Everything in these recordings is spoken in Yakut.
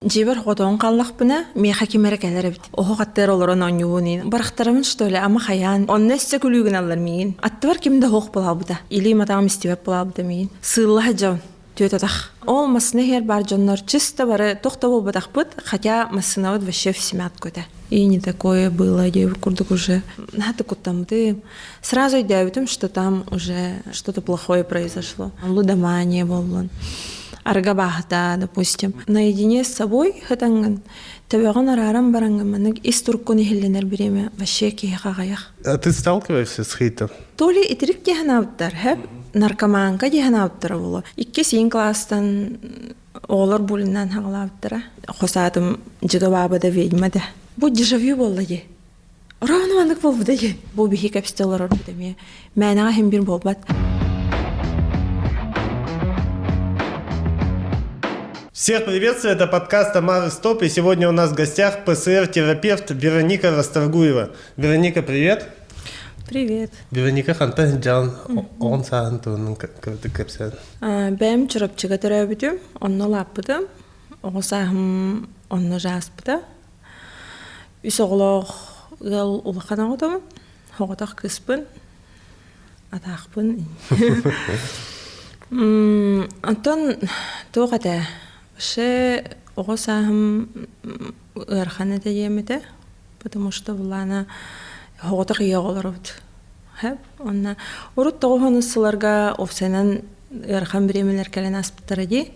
Дьиэбэр хотоон хааллахпына, миэхэ ким эрэ кэлэр эбит. Оһох аттыгар олорон оонньуубун иин. Барахтарабын что ли, ама хайаан. Онно өссө күлүүгүн аллар миигин. Аттыбар ким да оһох булаабыта. Илиим атаҕым истибэт булаабыта миигин. Сыылла сылдьабын. Түөт атах. Ол массыына иһэр баар дьоннор чисто бары туох да буолбатахпыт, хотя массыынабыт вообще в семятку этэ. И не такое было, диэбит курдук уже. Наһаа куттаммытым. Сразу өйдөөбүтүм, что там уже что-то плохое произошло. Лудомания буоллун. Арга баахта, допустим. Наедине с собой хытаҥҥын, төбөҕүн арааран бараҥҥын маннык ис туруккун иһиллэнэр бириэмэ вообще киһиэхэ аҕыйах. А ты сталкиваешься с хейтом? То ли итирик диэһэн аабыттар, хэп, наркоманка диэһэн аабыттара буолуо. Иккис иин класстан оҕолор булиннаан хаҕалаабыттара. Хос аатым Дьыга бааба да ведьма да. Бу дежавю буолла дии. Ровно маннык буолбута дии. Бу биһи кэпсэтэ олорорбут эмиэ. Мээнэҕэ иһин бир буолбат. Всех приветствую, это подкаст «Тамары Стоп», и сегодня у нас в гостях ПСР-терапевт Вероника Расторгуева. Вероника, привет. Привет. Вероника хантан дьаан оҕон сааһын туһунан кыратык кэпсээн. Бэйэм Чурапчыга төрөөбүтүм, онно улааппытым. Оҕо сааһым онно жааспыта. Үс оҕолоох ыал улахан оҕотомун, оҕотох кыыспын, атаахпын. Онтон туох этэ, вообще оҕо сааһым ыарахан этэ диэм этэ, потому что былаана оҕотох ийэ оҕолоробут. Онно урут тоҕус сылларга овсенан ыарахан бириэмэлэр кэлэн ааспыттара дии.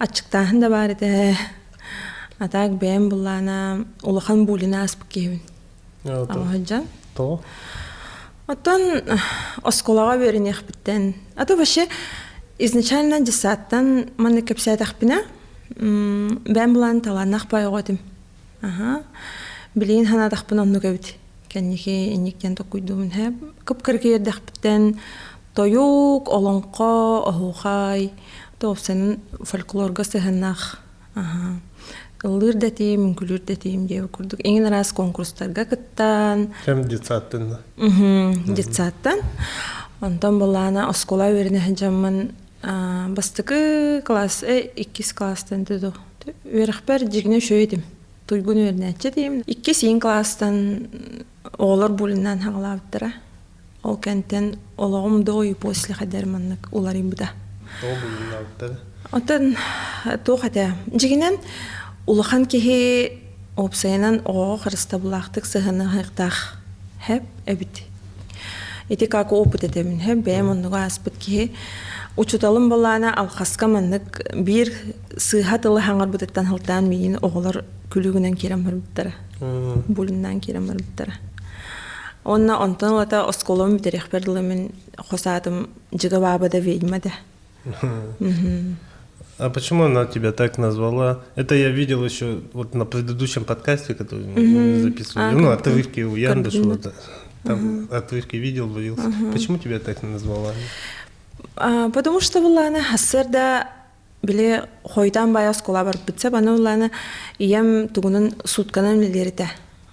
Аччыктааһын да баар этэ. А так бэйэм былаана улахан булина ааспыт киһибин. Алаһыдьан. Тоҕо? Оттон оскуолаҕа үөрэниэхпиттэн. А то вообще изначально детсадтан маннык кэпсээтэхпинэ, бэйэм былаан талааннаах баай оҕо этим. Аха. Билигин санаатахпына оннук эбит. Кэнники инник диэн толкуйдуубун һэ. Кып-кыракый эрдэхпиттэн тойук, олоҥхо, оһуохай, тоопсанын фольклорга сыһыаннаах Аха. Ыллыыр да этиим, үҥкүүлүүр да этиим диэбит курдук эҥин араас конкурстарга кыттан. Кэм детсадтан да? Детсадтан. Онтон былаана оскуола үөрэнэ сылдьаммын бастакы класс, иккис класстан дуу үөрэхпэр дьиҥинэ үчүгэй этим. Туйгун үөрэнээччи этим. Иккис иин класстан оҕолор булиннаан хаҕалаабыттара. Ол кэнтэн олоҕум до и после хадэр маннык уларыйбыта. Тоҕо булуннаабыттара? Оттон туох этэ? Дьиҥинэн улахан киһи уопсайынан оҕоҕо харыстабылаахтык сыһыаннаһыахтаах хэп эбит. Ити как опыт этэбин хэп бэйэм оннуга ааспыт киһи учуталым балаана алхаска маннык биир сыыһа тылы хаҥарбытыттан сылтаан миигин оҕолор күлүгүнэн киирэн барбыттара. Булуннаан киирэн барбыттара. Уонна онтон ылата оскуолабын бүтэриэхпэр дылы мин хос аатым Дьыга Бааба да ведьма да. А почему она тебя так назвала? Это я видел еще вот на предыдущем подкасте, который мы записывали. Ну, отрывки у Яндышева. Там отрывки видел, боялся. Почему тебя так назвала? Потому что была она сарсыарда били хойутаан баайа оскуола барбыт сөп. Аны улаана ийэм тугунан сутканан үлэлиир этэ.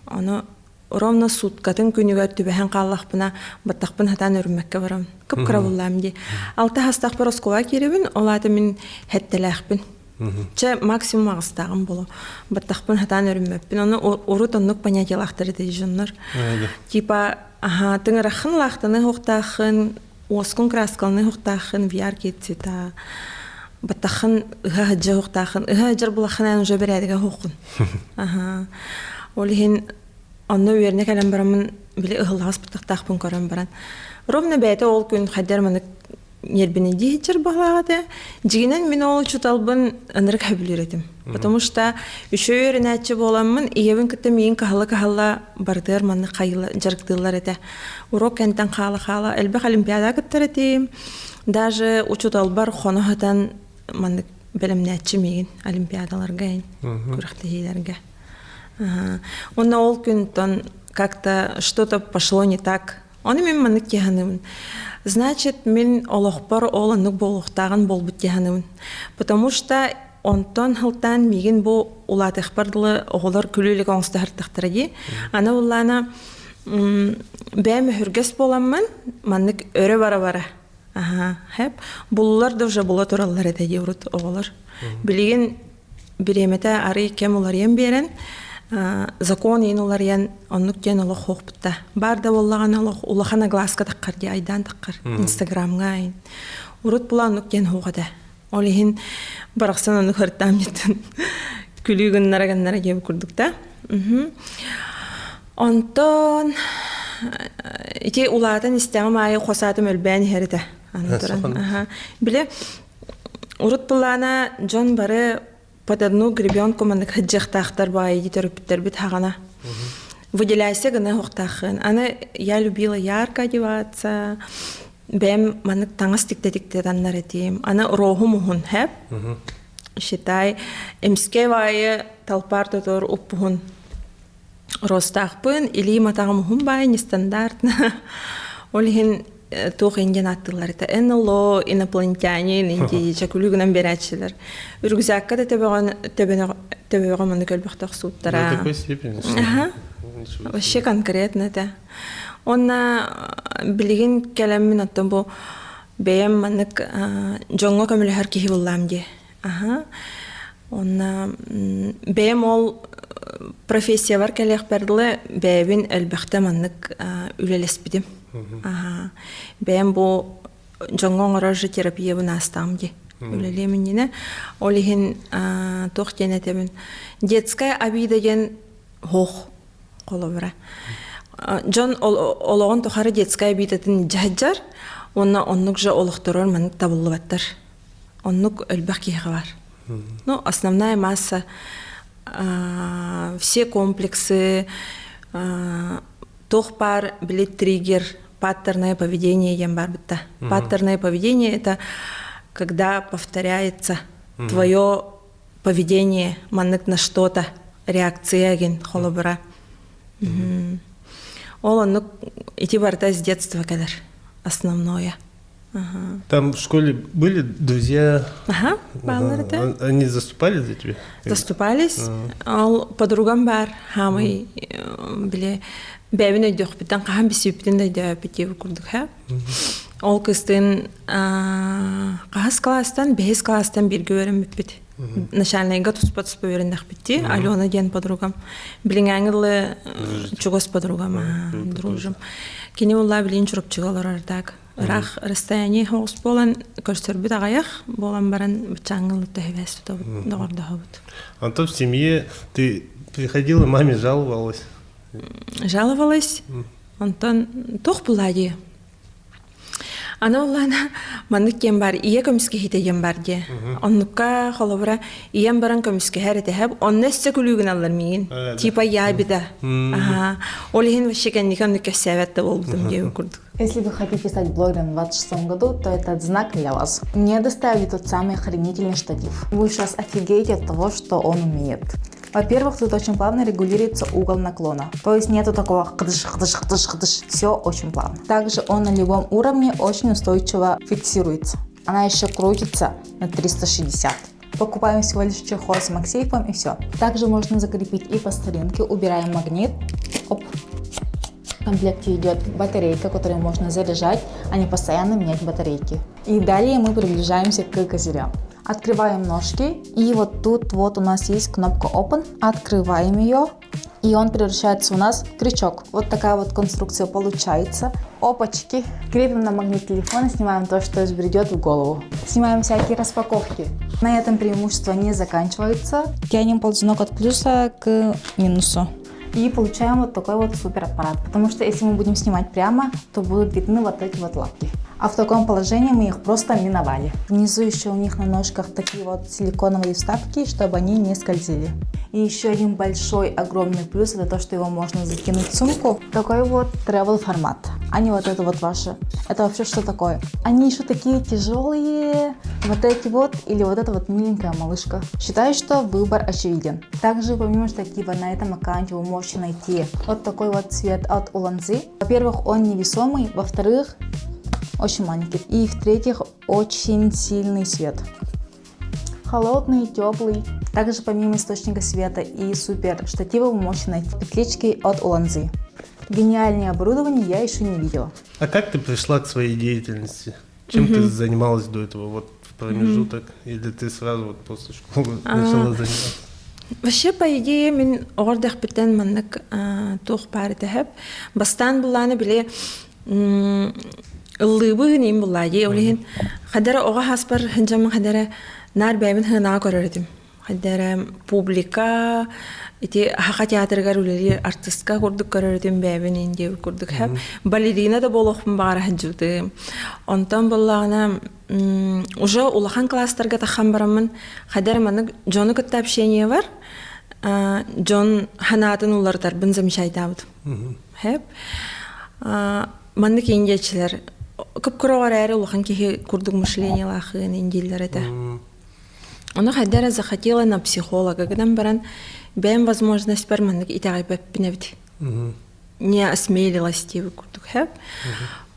Ону ровно суткатын күнүгэр түбэһэн хааллахпына баттахпын хатаан өрүммэккэ барабын. Кып-кыра буллаам дии. Алта хастахпар оскуола киирэбин, ол аата мин хэттэлээхпин. Чэ, максимум аҕыстааҕым боло. Баттахпын хатаан өрүммэппин. Ону урут оннук понятиелаахтар этэ дьоннор. Типа, аха, тыҥыраххын лаахтаны хуохтааххын, уоскун краскаланы хуохтааххын, в яркие цвета. Баттаххын ыһа сылдьа хуохтааххын. Ыһа сылдьар булаххын эн уже бэрээдэгэ хуоххун. Аха. Ол иһин онно үөрэнэ кэлэн бараммын били ыһыллаҕас баттахтаахпын көрөн баран ровно бэйэтэ ол күн хайдах маннык ньиэрбинэйдии сылдьар баҕалаах этэ. Дьиҥинэн мин ол учууталбын ынырык сөбүлүүр этим. Потому что үчүгэй үөрэнээччи буоламмын ийэбин кытта миигин кыһалла-кыһалла барытыгар маннык хайыла дьарыктыыллар этэ. Урок кэнтэн хаала-хаала элбэх олимпиада кыттар этим. Даже учууталбар хоно сытан маннык бэлэмнээччи миигин олимпиадаларга күрэхтэһиилэргэ. Уонна ол күнтэн как-то что-то пошло не так. Ону мин маннык тиһаныбын. Значит, мин олохпор ол оннук буолуохтааҕын буолбут тиһаныбын. Потому что онтон хылтаан миигин бу улаатыахпар дылы оҕолор күлүүлүк оҥостоһортахтара дии. Аны уллаана бэйэм өһүргэс буоламмын маннык өрө бара-бара Аха, хэп. Буллар да уже була тураллар этэ дии урут оҕолор. Билигин Бириэмэтэ арый кэм уларыйан биэрэн, закон иин уларыйан оннук диэн олох хуохпутта. Баар да буоллаҕына олох улахан огласка таххар дии айдаан таххар Инстаграмҥа айын. Урут була оннук диэн хуох этэ. Ол иһин барахсан оннук хыртаам дьиттэн күлүү гыннара гыннара диэбит курдук да. Онтон ити улаатан истэҕим аайы хос аатым өлбөөн иһэр этэ. Аны туран. Били урут былаана дьон бары под одну гребенку маннык сылдьыахтаахтар баайы төрөппүттэрбит хаҕана. Выделяйся гына уохтааххын. Аны я любила ярко одеваться, бэйэм маннык таҥас тиктэ-тиктэ таннар этим. Аны роһум уһун хэп. Считай, эмискэ баайы талпаар тотор уппуһун Ростаахпын, илиим атаҕым уһун баай, нестандартно. Ол иһин туох индиан ааттыыллар этэ НЛО, инопланетянин, инди чөкүлүү гынан биэрээччилэр. Рюкзакка да төбөҕөн төбөҕө маны көлбөхтөх сууттара. До такой степени, что Аха. Вообще конкретно это. Онна билигин кэлэммин оттон бу бэйэм маннык дьоҥҥо көмөлөһөр киһи буллаам дии. Аха. Онна бэйэм ол профессиябар кэлиэхпэр дылы бэйэбин элбэхтэ маннык үлэлэспитим. Аха. Бэйэм бу дьоҥҥо оҥорор же терапиябын аастаҕым дии. Үлэлиэм иннинэ. Ол иһин туох диэн этэбин. Детская обида диэн суох холобура. Дьон олоҕун тухары детская обидатын дьаһайдьар уонна оннук же олохторор маннык табыллыбаттар. Оннук элбэх киһиэхэ бар. Ну, основная масса все комплексы, туох баар били триггер, паттерное поведение диэн баар бытта. Паттерное поведение это когда повторяется твое поведение маннык на что-то, реакция ген холобура. Ол оннук ити барыта с детства кэлэр основное. Ага. Там в школе были друзья? Ага, баалар этэ. Они заступали за тебя? Заступались. Ол подругам бар, хаамай били бэйэбин өйдүөхпүттэн хаһан билсибиппитин да өйдөөбүппүт диэбит курдук һэ. Ол кыстыын хаһыс класстан, бэһис класстан бииргэ үөрэммиппит. Начальнайга туспа-туспа үөрэннэхпит Алена диэн подругам. Билиҥээҥи дылы чугас подругам, дружим. Кини улла билин Чурапчыга олорор так. Ыраах расстояние соҕус буолан көрсөрбүт аҕыйах буолан баран быччааҥҥы төһөбээс тутабыт, доҕордоһобут. Антон, в семье ты приходила, маме жаловалась? Жаловалась. Онтон туох булаа дии. Аны улаана маннык диэн бар, ийэ көмүскэһиитэ диэн бар диэ. Оннукка холобура ийэм баран көмүскэһэр этэһэп, онно өссө күлүү гыналлар миигин. Типа я беда. Ага. Ол иһин вообще кэнники оннук кэпсээбэт да буолбутум диэбит курдук. Если вы хотите стать блогером в 2026 году, то этот знак для вас. Мне доставили тот самый охренительный штатив. Вы сейчас офигеете от того, что он умеет. Во-первых, тут очень плавно регулируется угол наклона. То есть нету такого хдыш, хдыш, хдыш, хдыш. Все очень плавно. Также он на любом уровне очень устойчиво фиксируется. Она еще крутится на 360. Покупаем всего лишь чехол с MagSafe и все. Также можно закрепить и по старинке. Убираем магнит. Оп. В комплекте идет батарейка, которую можно заряжать, а не постоянно менять батарейки. И далее мы приближаемся к козырям. Открываем ножки, и вот тут вот у нас есть кнопка Open. Открываем ее, и он превращается у нас в крючок. Вот такая вот конструкция получается. Опачки! Крепим на магнит телефона, снимаем то, что взбредет в голову. Снимаем всякие распаковки. На этом преимущества не заканчиваются. Тянем ползунок от плюса к минусу. И получаем вот такой вот супер аппарат. Потому что если мы будем снимать прямо, то будут видны вот эти вот лапки. А в таком положении мы их просто миновали. Внизу еще у них на ножках такие вот силиконовые вставки, чтобы они не скользили. И еще один большой, огромный плюс, это то, что его можно закинуть в сумку. Такой вот travel формат, а не вот это вот ваше. Это вообще что такое? Они еще такие тяжелые, вот эти вот или вот эта вот миленькая малышка. Считаю, что выбор очевиден. Также помимо штатива на этом аккаунте вы можете найти вот такой вот цвет от Ulanzi. Во-первых, он невесомый, во-вторых, очень маленький. И в-третьих, очень сильный свет. Холодный, теплый. Также помимо источника света и супер штатива вы можете найти петлички от Ulanzi. Гениальнее оборудование я еще не видела. А как ты пришла к своей деятельности? Чем ты занималась до этого? Вот. промежуток, или ты сразу вот после школы начала заниматься? Вообще, по идее, мин оҕо эрдэхпиттэн маннык туох баар этэ Бастаан буллааны били ыллыыбын им буллаа дии. Ол иһин хадара оҕо хаспар хынжамын хадара наар бэйэбин хынаҕа көрөр этим. Хадара публика ити Хаха театрыгар үлэлиир артистка курдук көрөр этим бэйэбин индия курдук хэп. Балерина да буолуохпун баҕара сылдьыбытым. Онтон буллаҕына уже улахан класстарга таххан бараммын хадара маннык дьону кытта общение бар дьон ханаатын уларытарбын замечайтаабытым. Хэп. Маннык индиячилэр кып-кыра эрээри улахан киһи курдук мышлениелаахыын индииллэр этэ. Ону хайда эрэ захотела на психолога гынан баран бэйэм возможностьпар маннык итэҕэйбэппин эбит. Не осмелилась диэбит курдук хэп.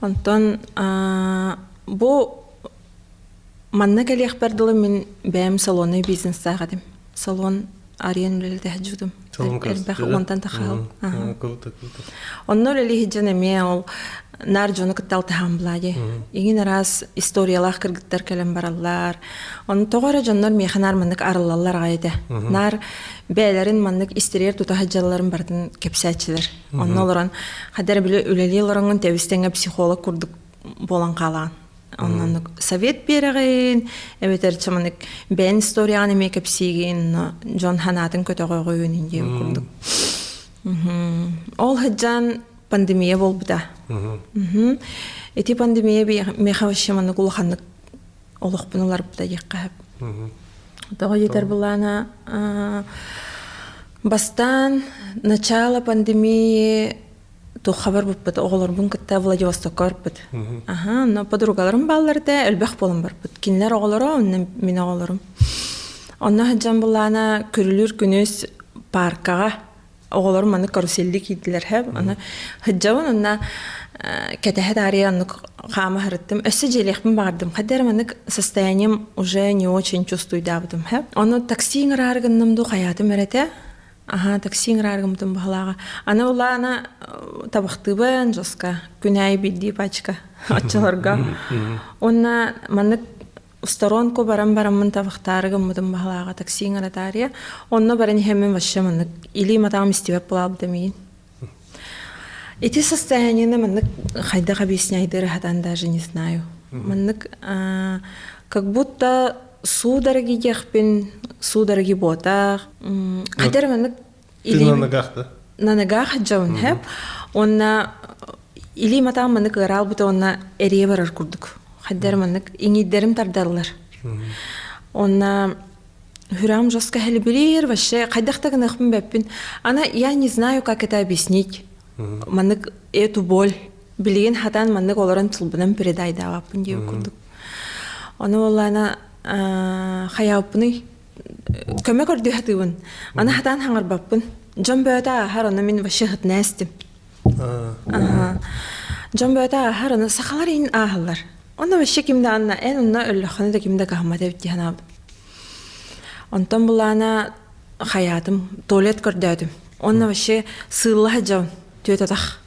Онтон бу манна кэлиэхпэр дылы мин бэйэм салонный бизнестаах этим. Салон арыйан үлэлэтэ сылдьыбытым. Элбэх уонтан тахаал. Круто, круто. Онно үлэлии сылдьан эмиэ ол наар дьону кытта алтыһан булаа Иҥин араас историялаах кыргыттар кэлэн бараллар. Ону тоҕо эрэ дьоннор миэхэ наар маннык арыллаллар аҕай этэ. Наар бэйэлэрин маннык истириэр тута сылдьалларын барытын кэпсээччилэр. Онно олорон хадара били үлэлии олороҥҥун тэбис-тэҥҥэ психолог курдук буолан хаалаҕын. Оннук совет биэрэҕин, эбэтэр чаманык бэйэн историяҕын эмиэ кэпсиигин, дьон санаатын көтөҕөҕүн диэн курдук. Ол сылдьан пандемия буолбута. Ити пандемия миэхэ вообще маннык улаханнык олохпун уларыппыта диэххэ сөп. Тоҕо диэтэр былаана бастаан начало пандемии туохха барбыппыт оҕолорбун кытта Владивостокка барбыт. Аха, онно подругаларым бааллар этэ, элбэх буолан барбыт. Кинилэр оҕолоро, онно мин оҕолорум. Онно сылдьан былаана күрүлүүр күнүс паркаҕа оҕолорум маны каруселли киирдилэр хэп. Аны сылдьабын онно кэтэһэ таарыйа оннук хаама сырыттым. Өссө дьиэлиэхпин баҕардым. Хайда эрэ маннык состоянием уже не очень чувствуйдаабытым хэп. Ону такси ыҥыраары гынным дуу хайаатым эрэтэ. Аһаа, такси ыҥырааргыммытын баһылааҕа. Аны улаана табахтыыбын жоска күн аайы биирдии пачка оччолорго. Уонна маннык сторонку баран бараммын табахтаары гыммытым баһылааҕа такси ыҥыратаарыйа. Онно баран иһэммин вообще маннык илиим атаҕым истибэт буолаабыта миигин. Ити состояниены маннык хайдах объясняйдыыр хатан даже не знаю. Маннык как будто судороги диэхпин, судороги буотах. Хайдар маннык Ты на ногах, да? На ногах дьон хэп. Онна илиим атаҕым маннык ыараалбыта онна эрийэ барар курдук. Хайдар маннык иҥиирдэрим тардаллар. Онна Хүрам жестко хэлбириир, вообще хайдах да гыныахпын бэппин. Ана я не знаю, как это объяснить. Маннык эту боль билигин хатан маннык олорон тылбынан передайдаабаппын диэн курдук. Ону буоллаана хайааппыный көмө көрдүү хатыыбын. Аны хатаан хаҥарбаппын. Дьон бөөтө ааһар, ону мин вообще хытына эстим. Дьон бөөтө ааһар, ону сахалар иин ааһаллар. Онно вообще ким да анна, эн онно өллөххүнэ да ким да каһаммат эбит дии санаабытым. Онтон булаана хайаатым, туалет көрдөөтүм. Онно вообще сыылла сылдьабын, түөт атах.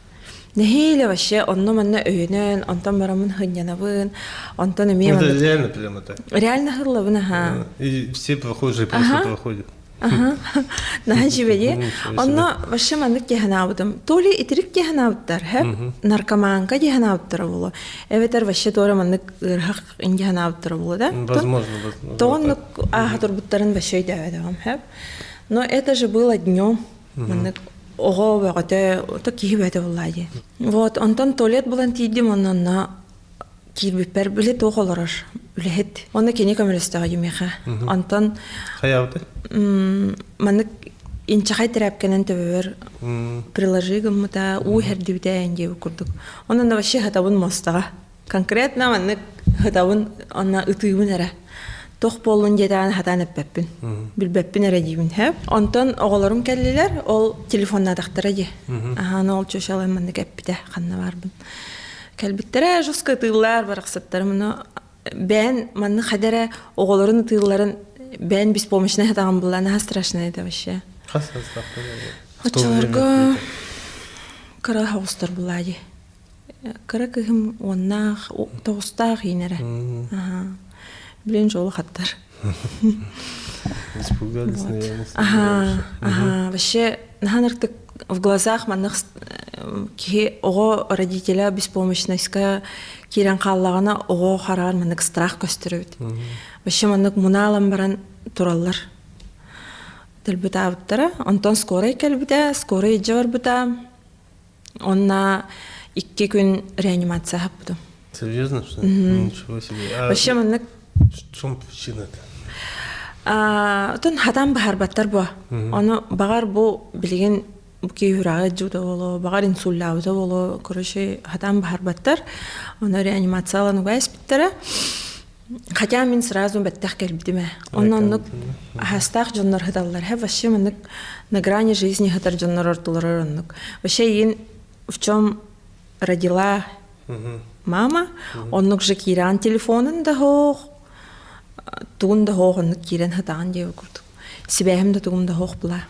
Нэһиилэ вообще онно-манна өйөнөн, онтон бараммын сынньанабын, онтон эмиэ Это реально прямо так? Реально сыллабын, аха. И все прохожие просто проходят. Аха. Наһаа дьиибэдии. Онно вообще маннык дии санаабытым. То ли итирик дии санаабыттар, хэп, наркоманка дии санаабыттара буолуо. Эбэтэр вообще туора маннык ыарыһах дии санаабыттара буолуо да. Возможно, возможно. Тоҕоннук ааһа турбуттарын вообще өйдөөбөтөҕүм, хэп. Но это же было днем. Маннык оҕо бөҕөтө, то киһи бөҕөтө буоллаа дии. Вот, онтон туалет булан тиийдим, онно киирбиппэр били туох олорор үлэһит. Онно кини көмөлөстөҕө дьимиэхэ. Онтон Хайаабытай? Маннык инчэхэй тэрээпкэнэн төбөбөр приложи гыммыта, уу иһэрдибитэ диэбит курдук. Онон вообще хатабын муостаҕа. Конкретно маннык хатабын онно ытыыбын эрэ. Туох буоллун диэтэҕин хатаан эппэппин. Билбэппин эрэ диибин. Онтон оҕолорум кэллилэр, ол телефоннаатахтара дии. Аһаан ол чушалай маннык эппитэ ханна баарбын. Кэлбиттэрэ жестко ытыыллар барахсаттарым ону бэйэн манны хайда эрэ оҕолорун ытыылларын бэйэн беспомощный сатаҕын булла наһаа страшно это вообще. Хас Оччолорго кыра оҕустар буллаа дии. Кыра кыһым уоннаах, тоҕустаах иинэрэ. Блин, жолу хаттар. Испугались, наверное. Ага, ага. Вообще, наһаа в глазах маннык киһи оҕо родителя беспомощностька киирэн хааллаҕына оҕо хараҕар маннык страх көстөр эбит. Вообще маннык мунаалан баран тураллар. Тэлбитаабыттара. Онтон скорай кэлбитэ, скорай илдьэ барбыта. Онна икки күн реанимация хаппытым. Серьезно, что ли? Ничего себе. А Вообще маннык в чем причина-то? Отон хатан баһарбаттар буо. Ону баҕар бу билигин бу киһи дьута боло, баҕар инсуллаабыта боло, короче, хатан баһарбаттар. Ону реанимациялан угай испиттэрэ. Хотя мин сразу бэттэх кэлбитим ээ. Онно оннук аһастаах дьоннор сыталлар. Хэ вообще маннык на грани жизни сытар дьоннор ортолорор оннук. Вообще иин в чем родила мама, оннук же киирэн телефонун да хоох, тугун да хоох оннук киирэн сытаҕын диэбит курдук. Сибээһим да тугум да хоох була.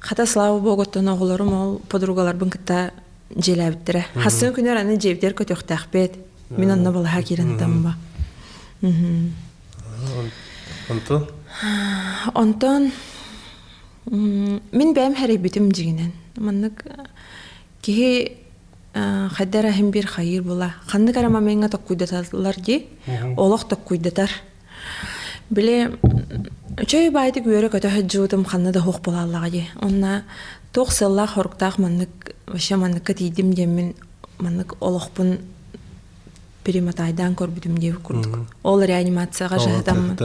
Хата слава богу оттон оҕолорум ол подругаларбын кытта дьиэлээбиттэрэ. Хассын күнэр аны дьиэбитигэр көтүөхтээхпит. Мин онно балаһа киирэн тамба. Онтон? Онтон мин бэйэм хэрийбитим дьигинэн. Маннык киһи хайда эрэ иһин биир хайыыр була. Ханнык эрэ момеҥҥа токкуйдаталлар дии. Олох токкуйдатар. Били үчүгэй баайдык үөрэ-көтө сылдьыбытым ханна да суох буолааллаҕа дии. Онно туох сыаллаах-соруктаах маннык вообще манныкка тиийдим диэммин маннык олохпун перемотайдаан көрбүтүм диэбит курдук. Ол реанимацияҕа жаһытаммын.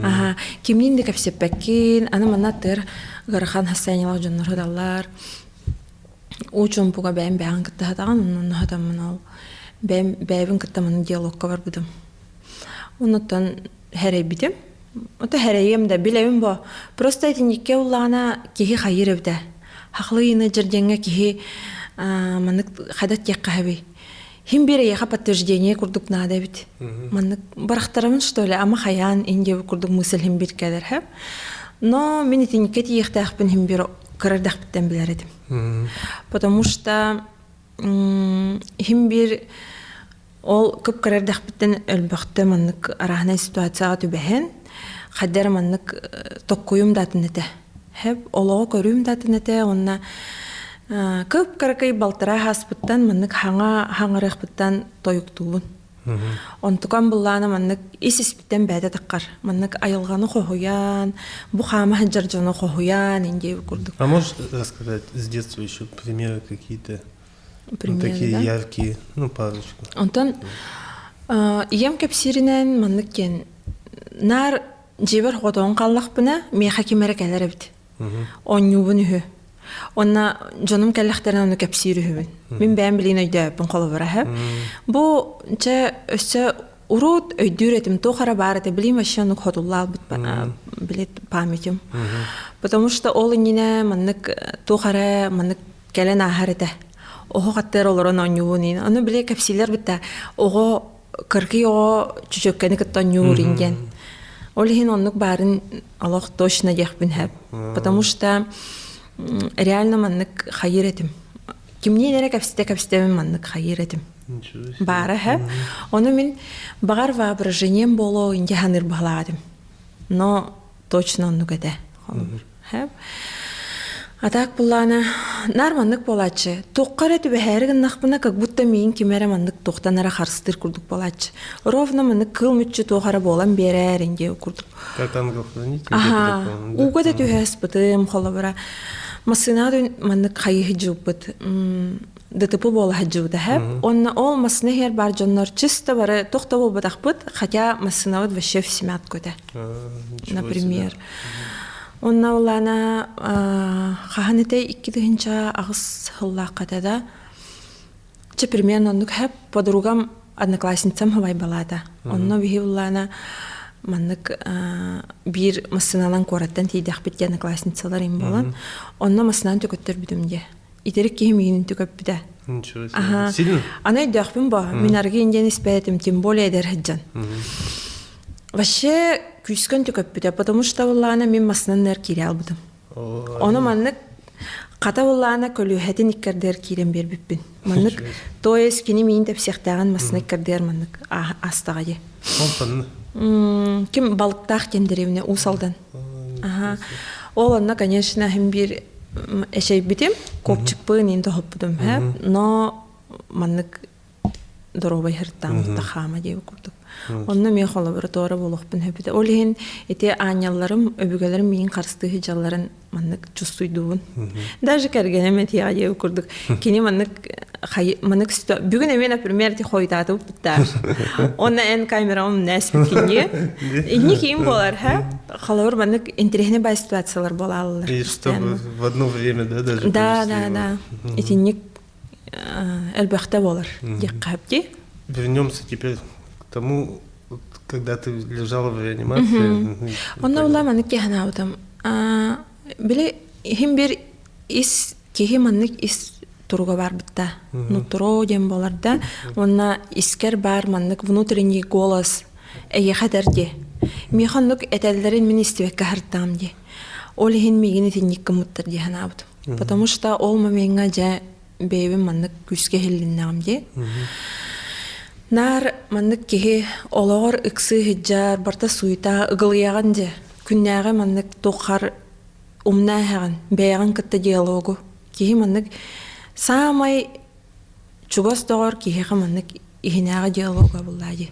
Аха, кимниин да кэпсэппэккин, аны манна тыр ыарахан состояниелаах дьоннор сыталлар. Уу чуумпуга бэйэм бэйэҕин кытта сатаҕын, онно сатаммын ол бэйэм бэйэбин кытта маннык диалогка барбытым. Оннуттан хэрэйбитим. Ото хэрэйиэм да билэбин бо. Просто итинниккэ уллаҕына киһи хайыыр эбитэ. Хахлыйыны дьэрдьэҥҥэ киһи маннык хайдах диэххэ хэбий. Хим биир эйиэхэ подтверждение курдук наада эбит. Маннык барахтарабын что ли, ама хайаан ин диэбит курдук мысль хим биир кэлэр хэп. Но мин итинниккэ тиийиэхтээхпин хим биир кыра эрдэхпиттэн билэр этим. Потому что хим биир Ол кып-кыра эрдэхпиттэн өлбөхтө маннык арааһынай ситуацияҕа түбэһэн, хайда эрэ маннык токкуйум да атын этэ. Хэп олоҕу көрүүм да атын этэ уонна кып-кыракый балтараа ааспыттан маннык хаҥа хаҥарыахпыттан тойуктуубун. Онтукам быллаана маннык ис-испиттэн бэйэтэ таххар. Маннык айылҕаны хоһуйан, бу хаама сылдьар дьону хоһуйан индиэ курдук. А можешь рассказать с детства еще примеры какие-то? Примеры, такие да? яркие, ну, парочку. Онтон ийэм кэпсииринэн маннык диэн наар дьиэбэр хотоон хааллахпына миэхэ ким эрэ кэлэр эбит. Оонньуубун үһү. Уонна дьонум кэллэхтэринэ ону кэпсиир үһүбүн. Мин бэйэм билигин өйдөөбүппүн холобура үһү. Бу чэ өссө урут өйдүүр этим туох эрэ баар этэ билим вообще оннук хотуллаалбыт билет памятим. Потому что ол иннинэ маннык туох эрэ маннык кэлэн ааһар этэ. Оһох аттыгар олорон оонньуубун иин. Ону били кэпсиилэр бытта оҕо кыргый оҕо чөчөккөнү кытта оонньуур диэн. Ол иһин оннук баарын олох точно диэхпин сөп. Потому что реально маннык хайыр этим. Кимниин эрэ кэпсэтэ кэпсэтэбин маннык хайыр этим. Баара сөп. Ону мин баҕар воображением буолуо инде саныыр баһылаах этим. Но точно оннук этэ. Сөп. А так буллаана наар маннык буолааччы. Туохха эрэ түбэһээри гыннахпына, как будто миин ким эрэ маннык туохтан эрэ харыстыыр курдук буолааччы. Ровно маннык кыл мүччү туох эрэ буолан биэрээр диэ курдук. Как ангел-хранитель? Аха, ууга да түһэ аспытым, холобура. Массыынаҕа маннык хайыһы дьылбыт ДТП буола сылдьыбыта һэп. Онно ол массыына иһэр баар дьоннор чисто бары туох да буолбатахпыт, хотя массыынабыт вообще в семятку этэ. Например. Онно улаана хаһан этэй 2008 сыллаахха этэ да чэ примерно оннук һэп подругам одноклассницам хабайбалаата. Онно биһи улаана маннык биир массыыналан куораттан тиийдэхпит диэн одноклассницалар им буолан онно массыынан төкөттөрбүтүм диэ итирик киһи миигин төкөппүтэ. Ничего себе. Сильно? Аны өйдөөхпүн бо. Мин аргы индиан испээтим, тем более эдэр сылдьан. Вообще күүскөн төкөппүтэ, потому что буллаана мин массынан нэр киирэ албытым. Ону маннык хата буллаана көлүөһэтин иккэрдэр киирэн биэрбиппин. Маннык, то есть кини миин тэпсиэхтээҕин массына иккэрдэр маннык астаҕа дии. Онтон? Ким Балыктаах диэн дэриэбинэ Уус Алдан. Аха. Ол онно, конечно, иһин биир эчэйбитим, копчикпын иин тоһоппутум һэ. Но маннык доруобай сырыттааммыт хаама диэбит курдук. Онно эмиэ лаборатория буолуохпун сөбүтэ. Ол иһин ити аанньалларым, өбүгэлэрим миигин харыстыы сылдьалларын маннык чувствуйдуубун. Даже кэргэним этиэҕэ диэбит курдук. Кини маннык маннык бүгүн эмиэ, например, ти хойутаатыбыт бытта. Онно эн камераҕын нээспиккинни. Инни киин буолар, ха? Холобур, маннык интересный бай ситуациялар буолаллар. И чтобы в одно время, да, даже Да, да, да. Итинник элбэхтэ буолар диэххэ Вернемся теперь к тому, когда ты лежала в реанимации. Онно була маннык киһанаабытым. Били иһин бир ис киһи маннык ис туруга барбытта. Нутро диэн буолар да. Онна искер бар маннык внутренний голос эйиэхэ этэр дии. Миэхэ оннук этэллэрин мин истибэккэ аһартаам дии. Ол иһин миигин итинник гыммыттар дии санаабытым. Потому что ол момеҥҥа дьэ бэйэбин маннык күүскэ иһиллиннэҕим дии. Наар маннык киһи олоҕор ыксыы сылдьар, барыта суета ыгылыйаҕын дьэ. Күннээҕи маннык туххар умна эһэҕин, бэйэҕин кытта диалогу. Киһи маннык саамай чугас доҕор киһиэхэ маннык иһинээҕи диалога буллаа дии.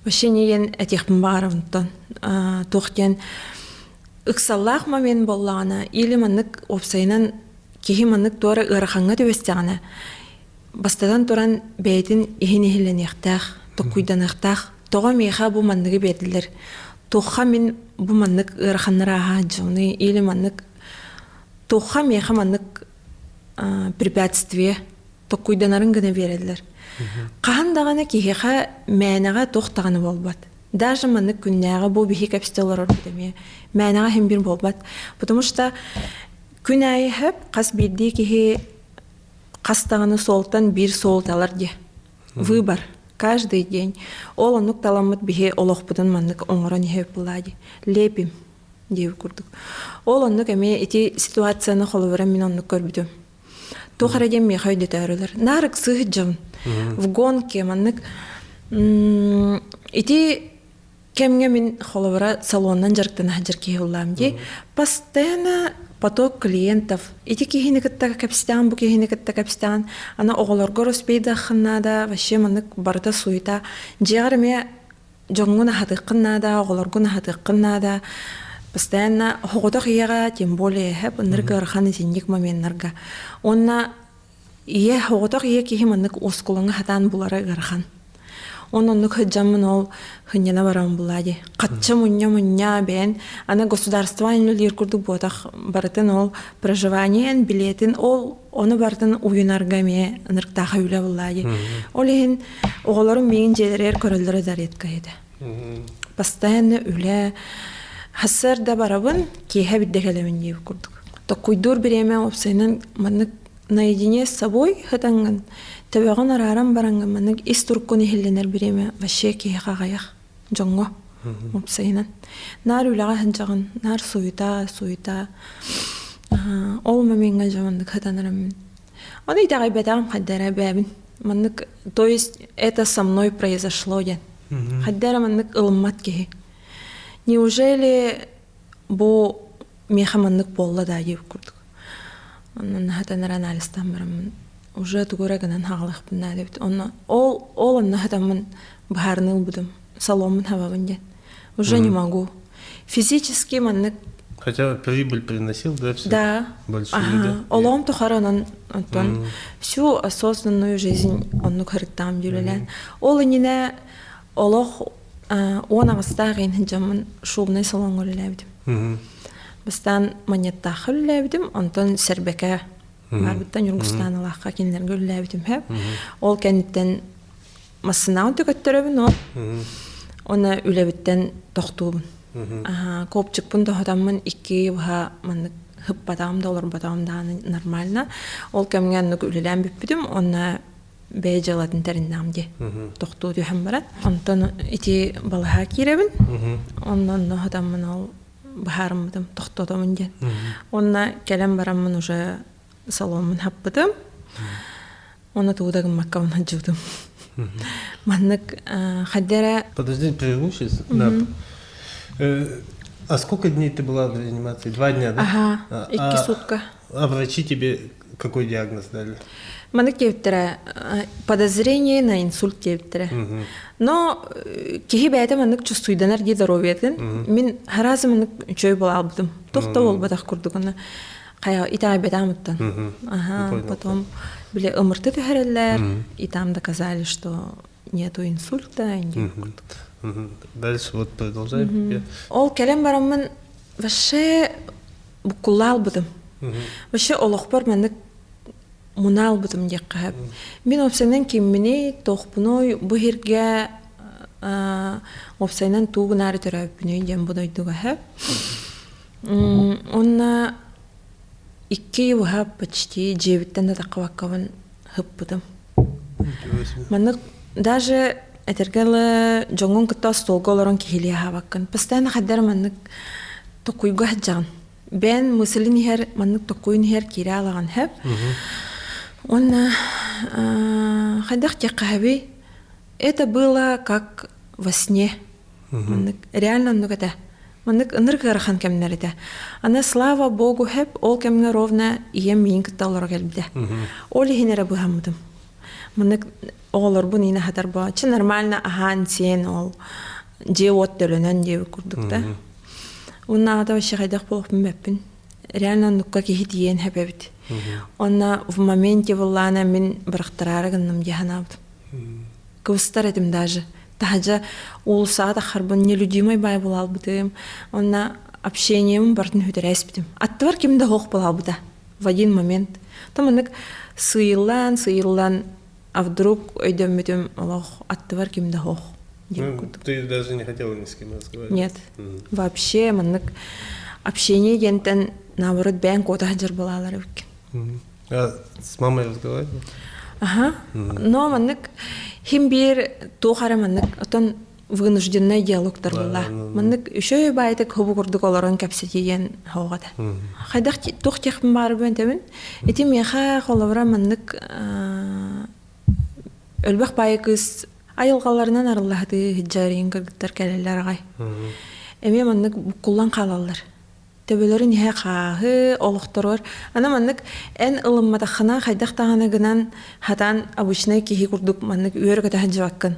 Вообще диэн этиэхпин баҕарабынтан туох диэн ыксаллаах момент буоллаҕына или маннык уопсайынан киһи маннык туора ыарахаҥҥа түбэстэҕинэ бастатан туран бэйэтин иһин иһиллэниэхтээх, токкуйданыахтаах. Тоҕо миэхэ бу манныгы биэрдилэр? Туохха мин бу маннык ыараханнары ааһа дьону или маннык туохха миэхэ маннык препятствие токкуйданарын гына биэрэллэр. Хаһан даҕаны киһиэхэ мээнэҕэ туох даҕаны буолбат. Даже маннык күннээҕи бу биһи кэпсэтэ олорорбут эмиэ мээнэҕэ иһин бир буолбат. Потому что күн аайы хөп хас биирдии киһи хас даҕаны суолтан биир суол талар диэ. Выбор. Каждый день. Ол оннук таламмыт биһи олохпутун маннык оҥорон иһэбит буоллаа дии. Лепим диэбит курдук. Ол оннук эмиэ ити ситуацияны холобура мин оннук көрбүтүм. Туох эрэ диэн миэхэ өйдөтөөрүлэр. Наар ыксыы сылдьабын. В гонке маннык ити кэмҥэ мин холобура салоннан дьарыктана сылдьар киһи улаам дии. Постоянно поток клиентов. Ити киһини кытта кэпсэтэҕин, бу киһини кытта кэпсэтэҕин. Аны оҕолорго успейдаххын наада, вообще маннык барыта суета. Дьиэҕэр эмиэ дьоҥҥун аһатыаххын наада, оҕолоргун аһатыаххын наада. Постоянно оҕотох ийэҕэ, тем более эһэп, ынырык ыарахан итинник моменнарга. Уонна ийэ, оҕотох ийэ киһи маннык оскуолаҥа хатаан булара ыарахан. Он оннук сылдьаммын ол хынньана баран булаа дии. Хачча мунньа-мунньа бэйэн аны государство үлэлиир курдук буотах барытын ол проживаниен, билетин ол ону барытын уйунарга эмиэ ынырыктаах үлэ буллаа дии. Ол иһин оҕолорум миигин дьиэлэригэр көрөллөрө да редко этэ. Постоянно үлэ сарсыарда барабын, киэһэ бирдэ кэлэбин диэбит курдук. Токкуйдуур бириэмэ уопсайынан маннык наедине с собой сытаҥҥын, төбөҕүн арааран бараҥҥын маннык ис туруккун иһиллэнэр бириэмэ вообще киһиэхэ аҕыйах дьоҥҥо уопсайынан. Наар үлэҕэ сылдьаҕын, наар суета, суета. Ол момеҥҥа дьэ маннык сытанарым. Ону итэҕэйбэтэҕим хайда эрэ бэйэбин. Маннык, то есть это со мной произошло диэн. Хайда эрэ маннык ылыммат киһи. Неужели бу миэхэ маннык буолла да диэбит курдук. Онон хатанар анализтаан бараммын уже тугу эрэ гынан хаалыахпын наада эбит. Онно ол ол онно хатаммын быһаарыныы ылбытым. Саломмун хабабын диэн. Уже не могу. Физически маннык Хотя прибыль приносил, да, все? Да. Большую, ага. да? Олоҕум тухары онон онтон всю осознанную жизнь оннук харыттаам дьүлэлээн. Ол иннинэ олох 18-таах иһин дьоммун шубный салоҥҥа үлэлээбитим. Бастаан Манньыттаахха үлэлээбитим, онтон Сэрбэкэ баарбыттан Ньургустааналаахха кинилэргэ үлэлээбитим һэ. Ол кэнниттэн массыынаҕын төкөттөрөбүн ол. Уонна үлэбиттэн тохтуубун. Копчикпын тоһутаммын икки быһа маннык хыппатаҕым да олорботоҕум даҕаны нормально. Ол кэмҥэ оннук үлэлээн бүппүтүм уонна бэйэ дьыалатын тэриннэҕим дии. Тохтуу түһэн баран. Онтон ити балаһа киирэбин. Онно онно хатаммын ол быһаарыммытым, тохтотомун диэн. Уонна кэлэн бараммын уже саломмун хаппытым. Уонна тугу да гыммаккабын сылдьыбытым. Маннык хайда эрэ... Подожди, прерву сейчас. Да. А сколько дней ты была в реанимации? 2 дня, да? Ага, 2 сутка. А врачи тебе какой диагноз дали? Маннык диэбиттэрэ, подозрение на инсульт диэбиттэрэ. Но киһи бэйэтэ маннык чувствуйданар дии здоровьетын. Мин сразу маннык үчүгэй буолаабытым. Туох да буолбатах курдук аны хайа итэҕэйбэтэҕим Ага, потом били ымырты түһэрэллэр, и там доказали, что нету инсульта. Дальше вот продолжаем. Ол кэлэн бараммын вообще буккуллаалбытым. Вообще олохпор маннык мунаалбытым диэххэ сөп. Мин уопсайынан кимминий, туохпунуй, бу сиргэ уопсайынан туу гынаары төрөөбүппүнүй диэн бу дойдуга сөп. Уонна 2 уһа почти дьиэбиттэн да таххыбаккабын ыппытым. Маннык даже этэргэ дылы дьоҥҥун кытта остуолга олорон киһилии аһаабаккын. Постоянно хайдах эрэ маннык токуйга сылдьаҕын. Бэйэн мыслин иһэр маннык токуйун иһэр киирэ алаҕын сөп. Уонна хайдах диэххэ сөбүй? Это было как во сне. Маннык реально оннук этэ. Маннык ынырык ыарахан кэмнэр этэ. Аны слава богу хэп ол кэмҥэ ровно ийэм миигин кытта олоро кэлбитэ. Ол иһин эрэ быһаммытым. Маннык оҕолорбун иинэ аһатар бо чы нормально аһаан сиэн ол дьиэ-уот төлөнөн диэбит курдук да. Уоннааҕыта вообще хайдах буолуохпун бэппин. Реально оннукка киһи тиийэн хэп эбит. Онно в моменте быллаана мин бырахтараары гынным дии санаабытым. Кыбыстар этим даже. Таһдьа уулуссаҕа таххарбын нелюдимый баай буолаалбытым. Онно общением барытын сүтэрээспитим. Аттыбар ким да суох буолаалбыта в один момент. Там маннык сыыйыллан, сыыйыллан, а вдруг өйдөммүтүм олох аттыбар ким да суох диэн Ну, курдук. ты даже не хотела ни с кем разговаривать. Нет. Вообще маннык общение диэнтэн наоборот бэйэҥ куота сылдьар буолаалар эбиккин. А с мамой разговаривал? Аха. Но маннык хим биир туох эрэ маннык отон вынужденный диалогтар буолла. Маннык үчүгэй баайтык хобу курдук олорон кэпсэтиэн хоҕата. Хайдах туох техпин баарбын тэбин. Ити миэхэ холобура маннык өлбөх баайы кыыс айылҕаларынан арыллаһытыы хиджарин кыргыттар кэлэллэр аҕай. Эмиэ маннык буккуллан хаалаллар. Төбөлөрүн иһэ хааһы, олохторугар. Аны маннык эн ылымматаххына хайдах даҕаны гынан хатаан обычнай киһи курдук маннык үөрэ-көтө сылдьыбаккын.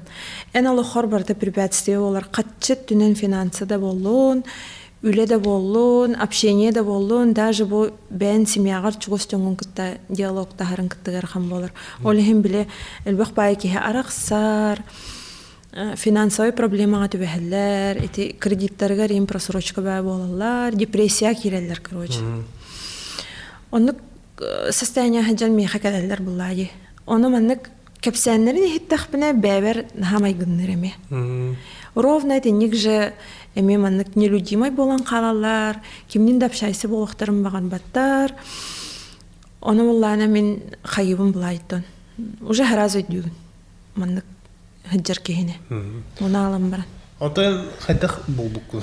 Эн олоххор барыта препятствие буолар. Хаччы өттүнэн финансы да буоллун, үлэ да буоллун, общение да буоллун, даже бу бэйэн семьяҕар чугас дьоҥҥун кытта диалогтаһарын кыттыгар буолар. Ол иһин били элбэх баай киһи арахсар, финансовай проблемаҕа түбэһэллэр, ити кредиттарыгар им просрочка баа буолаллар, депрессия киирэллэр, короче. Оннук состояние сылдьан миэхэ кэлэллэр буллаа дии. Ону маннык кэпсээннэрин иһиттэхпинэ бэйэбэр наһаа майгынныыр эмиэ. Ровно итинник же эмиэ маннык нелюдимай буолан хаалаллар, кимнин да общайся буолуохтарын баҕарбаттар. Ону буллаана мин хайыбын булаайттан. Уже сразу өйдүүгүн. Маннык сылдьар киһини. Уна аалан баран. Онтон хайдах буолбуккун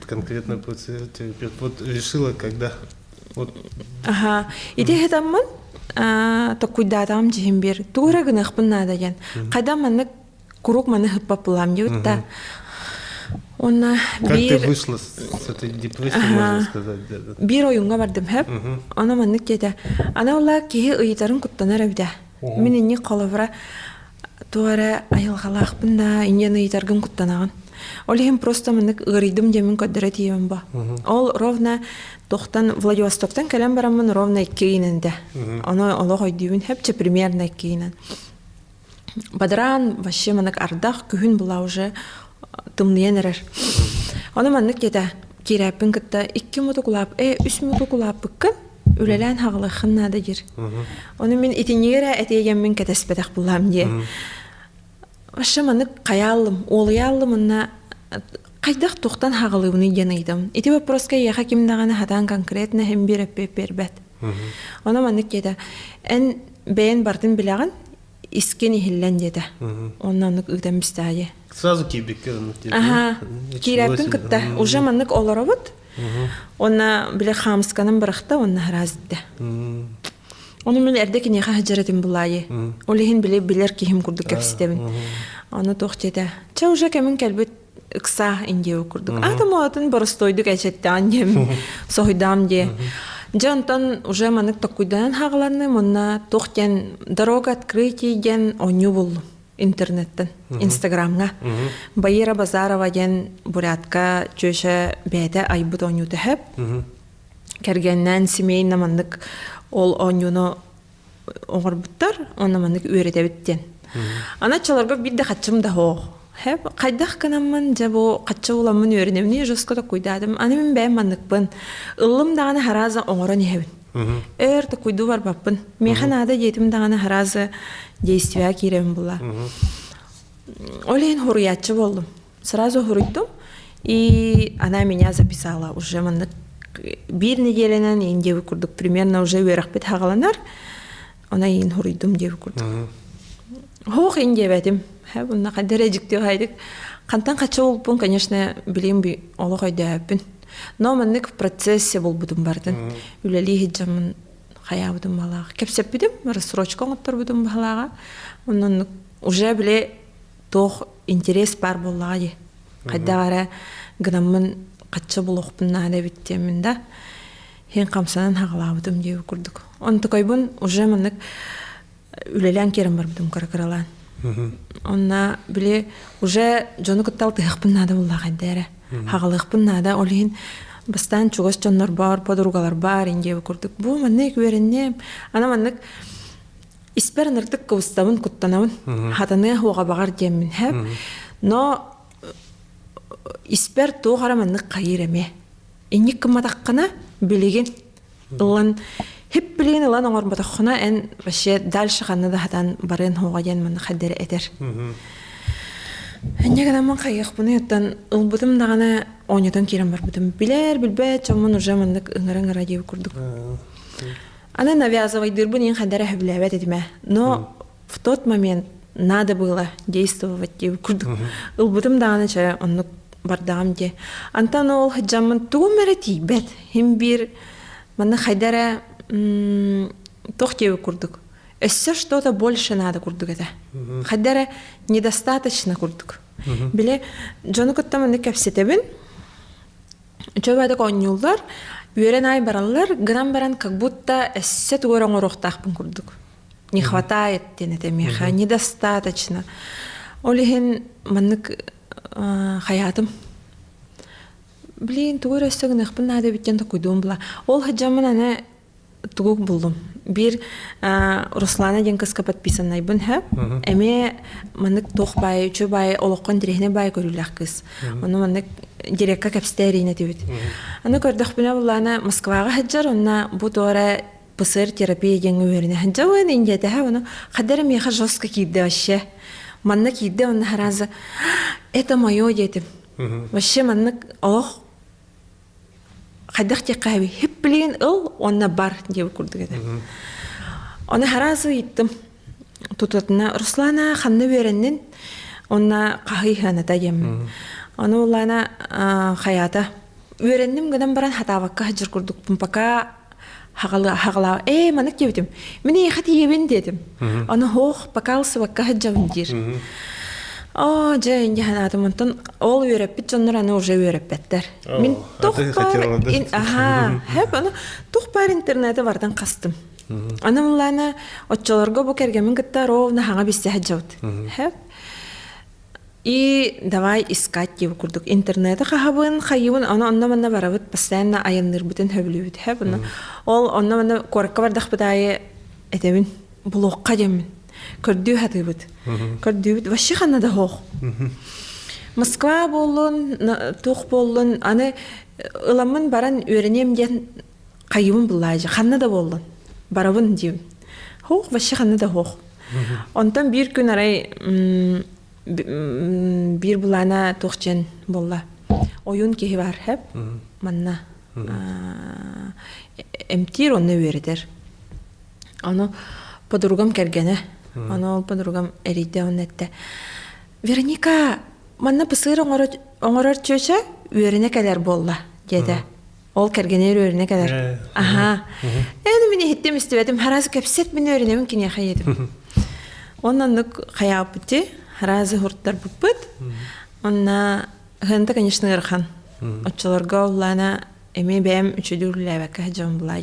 конкретно терапевт вот решила когда вот Аха. Ити хытаммын токкуйдаатаҕым дьиһим биэр тугу эрэ гыныахпын наада диэн. Хайдах маннык куруук маны хыппаппылаам диэбит да. Уонна Как ты биир вышла с этой депрессии, можно сказать, да? Биир ойуҥҥа бардым хэп. Ону маннык диэтэ. Аны ола киһи ыйытарын куттанар эбитэ. Мин инник холобура Туох эрэ айылҕалаахпын да, инньэ ыйытаргын куттанаҕын. Ол иһин просто маннык ыарыйдым диэммин көрдөрө тиийэбин бо. Ол ровно тохтан Владивостоктан кэлэн бараммын ровно 2 ыйынан этэ. Ону олох өйдүүбүн хөпчө примерно 2 ыйынан. Бадараан вообще маннык ардах күһүн була уже тымныйан эрэр. Ону маннык диэтэ киирээппин кытта 2 мутук улаап 3 мутук улааппыккын үлэлээн хаҕылыаххын наада диир. Ону мин итиннигэ эрэ этиэгэммин кэтэспэтэх буллаам диэ. Вообще маннык хайааллым, уолуйааллым уонна хайдах тухтан хаҕылыыбыный диэн ыйытам. Ити вопроска эйиэхэ ким даҕаны хатаан конкретно иһин биир эппиэт биэрбэт. Ону маннык диэтэ, эн бэйэн бартын билэҕин, искин иһиллэн диэтэ. Онно оннук ыытан бистаайы. Сразу киирбиккэ оннук диэтэ. Аха, киирээппин кытта уже маннык олоробут. Уонна били хаамысканан бырахта уонна араас иттэ. Ону мин эрдэ киниэхэ сылдьар этим булаайы. Ол иһин били билэр киһим курдук кэпсэтэбин. Аны туох диэтэ. Чэ уже кэмин кэлбит ыкса индиэ курдук. Ата моатын боростуойдук эчэттэҕин диэм соһуйдаам диэ. Дьэ онтон уже манык токкуйданан хаҕаланным онна туох диэн дорога открытий диэн оонньуу буллум интернеттен инстаграмҥа Баира Базарова диэн бурятка чүөчэ бэйэтэ айбыт оонньуута сөп кэргэннээн семейно маннык ол оонньууну оҥорбуттар уонна маннык үөрэтэбит диэн. Аны оччолорго биир да хаччым да суох. Хайдах гынаммын дьэ бу хаччы уламмын үөрэнэбин жестко токуйдаатым. Аны мин бэйэм манныкпын. Ыллым даҕаны харааза оҥорон иһэбин. Өр токуйдуу барбаппын. Миэхэ наада диэтим даҕаны харааза действия киирэбин була. Ол иһин хуруйааччы буоллум. Сразу суруйдум, и она меня записала уже маннык биир неделянан иин диэбит курдук примерно уже үөрэхпит хаҕаланар она иин суруйдум диэбит курдук Хоох иин диэбэтим bunна хайда эрэ дьикти хайдык хантан хачча буолбуппун конечно билим олох өйдөөбүппүн но маннык в процессе булбутум бардын үлэлии сылдьаммын хайаабытым баалааҕа кэпсэппитим рассрочка оҥотторбутум баалааҕа онноннук уже били туох интерес баар буоллаҕа дии. Хайдах эрэ гынаммын хачча булуохпун наада эбит диэммин да иһин хамсанан хаҕалаабытым диэбит курдук. Онтукайбын уже маннык үлэлээн киирэн барбытым кыра-кыралаан. Онна били уже дьону кытта алтыһыахпын наада буоллаҕа хайда эрэ. Хаҕалыахпын наада. Ол иһин бастаан чугас дьоннор бар, подругалар бар ин диэбит курдук. Бу маннык үөрэнним. Аны маннык Испэр ынырдык кыбыстабын, куттанабын. Хатаныа суоҕа баҕар диэммин хэп. Но испэр туох эрэ маннык хайыыр эмиэ. Инник гымматаххына билигин ылан хип билигин ылан оҥорботоххуна эн вообще дальше ханна да хатан барыан суоҕа диэн маннык хайдары этэр. Инньэ гынаммын хайыахпыный оттон ылбытым даҕаны оонньотон киирэн барбытым. Билэр, билбэт дьоммун уже маннык ыҥыра-ыҥыра диэбит курдук. Аны навязывайдыырбын иин хайдара сөбүлээбэт этим ээ. Но в тот момент надо было действовать диэбит курдук. Ылбытым даҕаны чэ оннук бардаҕым диэ. Антон ол сылдьаммын тугум эрэ тиийбэт. Хим биир манна хайда эрэ туох диэбит курдук. Өссө что-то больше надо курдук этэ. Хайда эрэ недостаточно курдук. Били дьону кытта маннык кэпсэтэбин. Үчүгэйдик оонньууллар, үөрэн аай бараллар, гынан баран как будто өссө тугу эрэ оҥоруохтаахпын курдук. Не хватает диэн этэ миэхэ, недостаточно. Ол иһин маннык хайаатым. Блин, тугу эрэ өссө гыныахпын наада эбит диэн токуйдуум була. Ол сылдьаммын аны тугу буллум. Биир Руслана диэн кыска подписаннайбын һэ. Эмиэ маннык туох баай, үчү баай, олоххо интэриэһинэй баай көрүүлээх кыыс. Ону маннык дирекка кэпсэтэ этибит. Аны көрдөхпүнэ буллаана Москваҕа сылдьар, онно бу туора ПСР терапия диэҥҥэ үөрэнэ сылдьабын, индиэтэһэ, ону хадара миэхэ жестко киирдэ вообще. Манна киирдэ, онно сразу это мое диэтим. Вообще маннык олох хайдах диэххэ эбий хипплиин ыл уонна бар диэбит курдук этэ. Ону хараас ыйыттым. Тутатына Руслана ханна үөрэннин? Онна хаһый хыаната диэммин. Ону улаана хайаата үөрэнним гынан баран хатаабакка сылдьар курдукпун пока хаҕалаа ээ маннык диэбитим мин эйиэхэ тиийэбин диэтим ону хоох пока ылсыбакка сылдьабын диир оо дьэ инде санаатым онтон ол үөрэппит дьоннор аны уже үөрэппэттэр мин туох баар аха хэп аны туох баар интернети барытын хастым аны муллаана оччолорго бу кэргэмин кытта ровно хаҥа билсэ сылдьабыт хэп И давай искать диэбит курдук интернети хаһабын, хайыбын, ону онно-манна барабыт, постоянно айанныырбытын сөбүлүүбүт һэ буну. Ол онно-манна куоракка бардахпыт аайы этэбин, булуохха диэммин. Көрдүү сатыыбыт. Көрдүүбүт вообще ханна да суох. Москва буоллун, туох буоллун, аны ыламмын баран үөрэниэм диэн хайыбын буллаажы, ханна да буоллун, барабын диибин. Суох, вообще ханна да суох. Онтон биир күн арай биир былаана туох диэн буолла. Ойуун киһи бар хэп манна эмтиир онно үөрэтэр. Ону подругам кэргэнэ. Ону ол подругам эрийдэ онно эттэ. Вероника, манна пысыыр оҥорор чүөчэ үөрэнэ кэлэр буолла диэтэ. Ол кэргэнигэр үөрэнэ кэлэр. Аха. Эни мин иһиттим истибэтим, сразу кэпсэт мин үөрэнэбин киниэхэ диэтим. Онно оннук хайаабыт дии, сразу хуртарбыппыт. Онно ханта, конечно, ыарахан. Оччолорго уллаана эмиэ бэйэм үчүгэй үлэлээбэккэ дьон булаа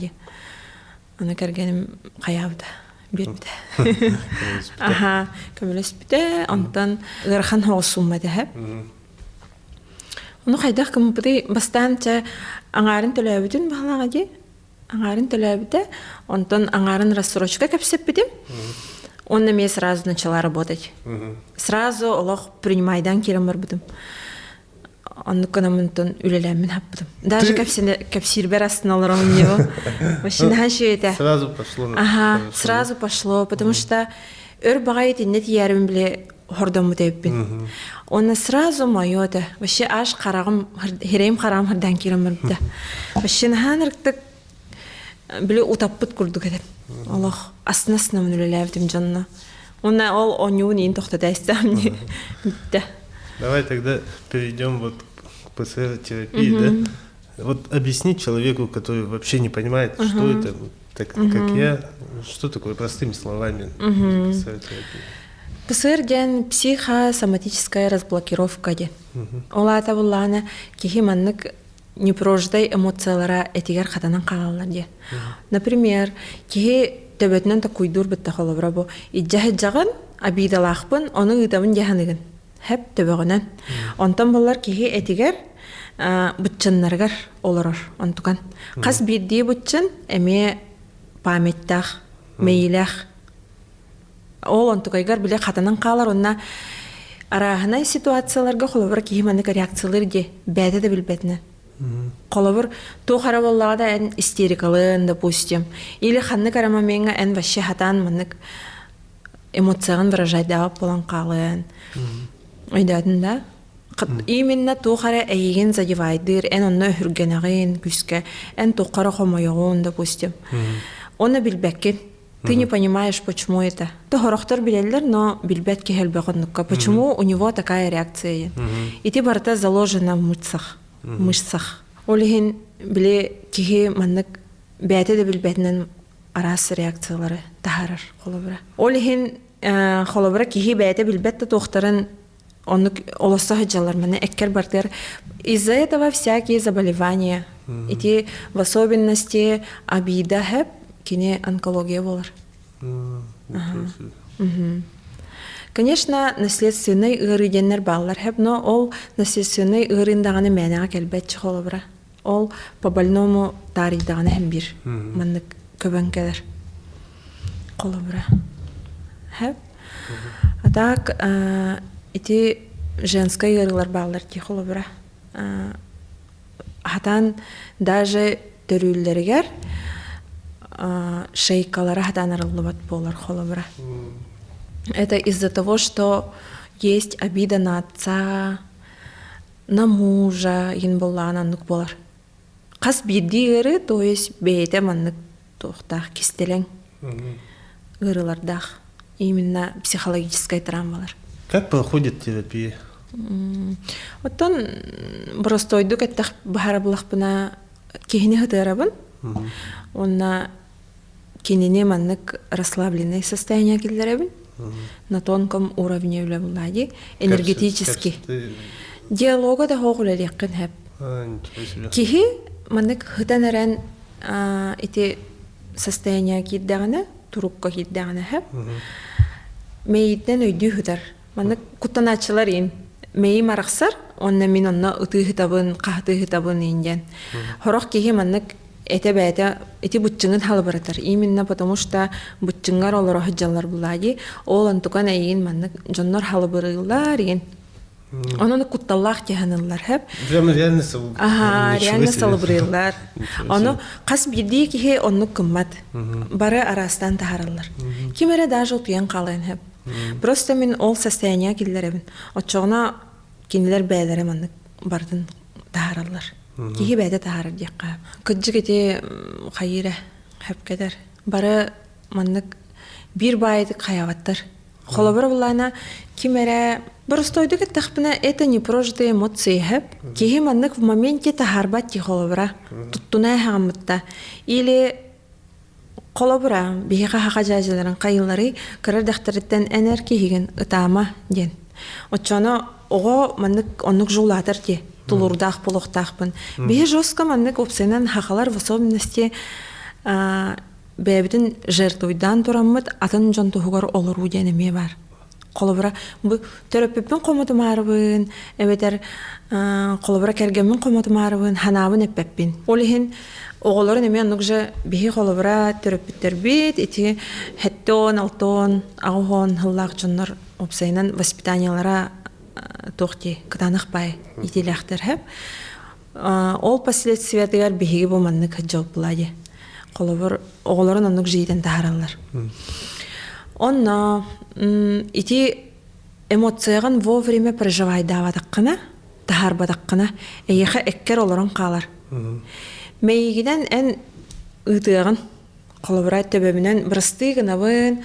Аны кэргэним хайаабыта, биэрбитэ. Аха, көмөлөспүтэ. Онтон ыарахан соҕус сумма этэ. Ону хайдах гыммыппытый бастаан чэ аҥаарын төлөөбүтүн баһылаҕа дии. Аҥаарын төлөөбүтэ. Онтон аҥаарын рассрочка кэпсэппитим. Он эмиэ сразу начала работать. Сразу олох принимайдан киирэн барбытым. Оннук гынаммын үлэлээммин хаппытым. Даже кэпсиирбэр астына олоромун него. Вообще наһаа үчүгэй этэ. Сразу пошло. Ага, сразу пошло, потому что өр баҕайы итиннэ тиийээрим били хордоммут эбиппин. Онно сразу мое это. Вообще аж хараҕым, хирэйим хараҕым хырдаан киирэн барбыта. Вообще наһаа ынырыктык били утаппыт курдук этим. Олох астына астынамын үлэлээбитим дьонно. Уонна ол оонньуубун иин тохтото истэм бүттэ. Давай тогда перейдем вот к ПСР-терапии, да? Вот объяснить человеку, который вообще не понимает, что это, так как я, что такое простыми словами ПСР-терапия? ПСР диэн психосоматическая разблокировка диэн. Ол аата буллаҕына киһи маннык непрожитай эмоциялара этигэр хатанан хаалаллар диэн. Например, киһи төбөтүнэн токуйдуур бытта холобура бу ижжаһыджаҕын обидалаахпын ону ыытабын дьаһаныгын хэп төбөҕүнэн. Онтон боллар киһи этигэр быччыннарыгар олорор онтукан. Хас биирдии быччын эмиэ памяттаах, мэйиилээх Ол онтукайгар бile хатанан хаалар уонна арааһынай ситуацияларга холобур киһи маннык реакциялыыр дии бэйэтэ да билбэтинэн. Холобур, туох эрэ буоллаҕа да эн истерикалыын, допустим, или ханнык эрэ момеҥҥа эн вообще хатаан маннык эмоцияҕын выражайдаабат буолан хаалыан. Өйдөөтүн да? Именно туох эрэ эйигин задевайдыыр, эн онно өһүргэнэҕин күүскэ, эн туохха эрэ хомойоҕун, допустим. Оны билбэккин. Ты не понимаешь, почему это. То хорохтор билэллэр, но билбэт киһи элбэх оннукка. Почему у него такая реакция? Ити барыта заложено в мышцах. Мышцах. Ол иһин били киһи маннык бэйэтэ да билбэтинэн араас реакциялары таһаарар холобура. Ол иһин холобура киһи бэйэтэ билбэт да туохтарын оннук олоссо сылдьаллар маны эккер бартыгар из-за этого всякие заболевания ити в особенности обида хэп кини онкология болар Конечно, наследственный ыарыы диэннэр бааллар хэп, но ол наследственный ыарыын даҕаны мээнэҕэ кэлбэт холобура. Ол по больному таарыйдаҕына һэм биир маннык көбөн кэлэр. Холобура. Хэп. А так ити женскай ыарыылар бааллар дии холобура. Хатан даже төрүүллэригэр шейкалара хатан арыллыбат буолар холобура. Это из-за того, что есть обида на отца, на мужа иин буоллаҕына оннук буолар. Хас биирдии ыарыы, то есть бэйэтэ маннык туохтаах кистэлэҥ ыарыылардаах именно психологическай травмалар. Как проходит терапия? Оттон боростуойдук этэх баһарабылахпына киһини хытыарабын. Уонна кинини маннык расслабленное состояние киллэрэбин. На тонком уровне үлэ буллаа энергетически. Диалога да хоох үлэлиэххин хэп. Киһи маннык хытан эрэн ити состояние киирдэҕинэ, турукка киирдэҕинэ хэп. Мэйиттэн өйдүү хытар. Маннык куттанааччылар ин мэйим арахсар, онно мин онно ытыы хытабын, хаһытыы хытабын ин диэн. Хорох киһи маннык этэ бэйэтэ ити быччыҥын халыбыратар. Именно потому что быччыҥҥар олоро сылдьаллар булаа дии. Ол онтукан эйигин маннык дьоннор халыбырыыллар игин. Онон кутталлаах тиһаныллар хэп. Прямо реально Аха, реально салыбырыыллар. Ону хас биирдии киһи оннук гыммат. Бары араастаан таһараллар. Ким эрэ даже утуйан хаалыан хэп. Просто мин ол состояние киллэрэбин. Оччоҕуна кинилэр бэйэлэрэ маннык барытын таһаараллар. Киһи бэйэтэ таһаарар диэххэ. Кырдьык ити хайыыра хэпкэтэр. Бары маннык биир баайытык хайаабаттар. Холобура буллаана ким эрэ боростуойдук эттэхпинэ это не прожитые эмоции хэп. Киһи маннык в моменте таһаарбат ти холобура. Туттуна эһэҕэммытта. Или. Холобура, биһиэхэ саха дьаадьыларын хайыыларый кыра эрдэхтэриттэн эн эр киһигин ытаама диэн. Оччоно оҕо маннык оннук жуулаатар дии тулуурдаах буолуохтаахпын. Биһи жестко маннык уопсайынан сахалар в особенности бэйэбитин жертвуйдаан тураммыт атын дьон туһугар олоруу диэн эмиэ баар. Холобура, бу төрөппүппүн хомотумаарыбын, эбэтэр холобура кэргэммин хомотумаарыбын, ханаабын эппэппин. Ол иһин оҕолорун эмиэ оннук же биһи холобура төрөппүттэрбит ити хэттон, алтон, аҕыһон сыллаах дьоннор уопсайынан воспитаниелара туох дии кытаанах баай иитиилээхтэр хэп. Ол последствиятыгар биһиги бу маннык дьолбула дии. Холобур, оҕолорун оннук жиитэн таһаараллар. Онно ити эмоцияҕын вовремя проживайдаабатаххына, таһаарбатаххына, эйиэхэ эккэр олорон хаалар. Мэйигинэн эн ыытыаҕын Холобура, төбөбүнэн бырастыы гынабын,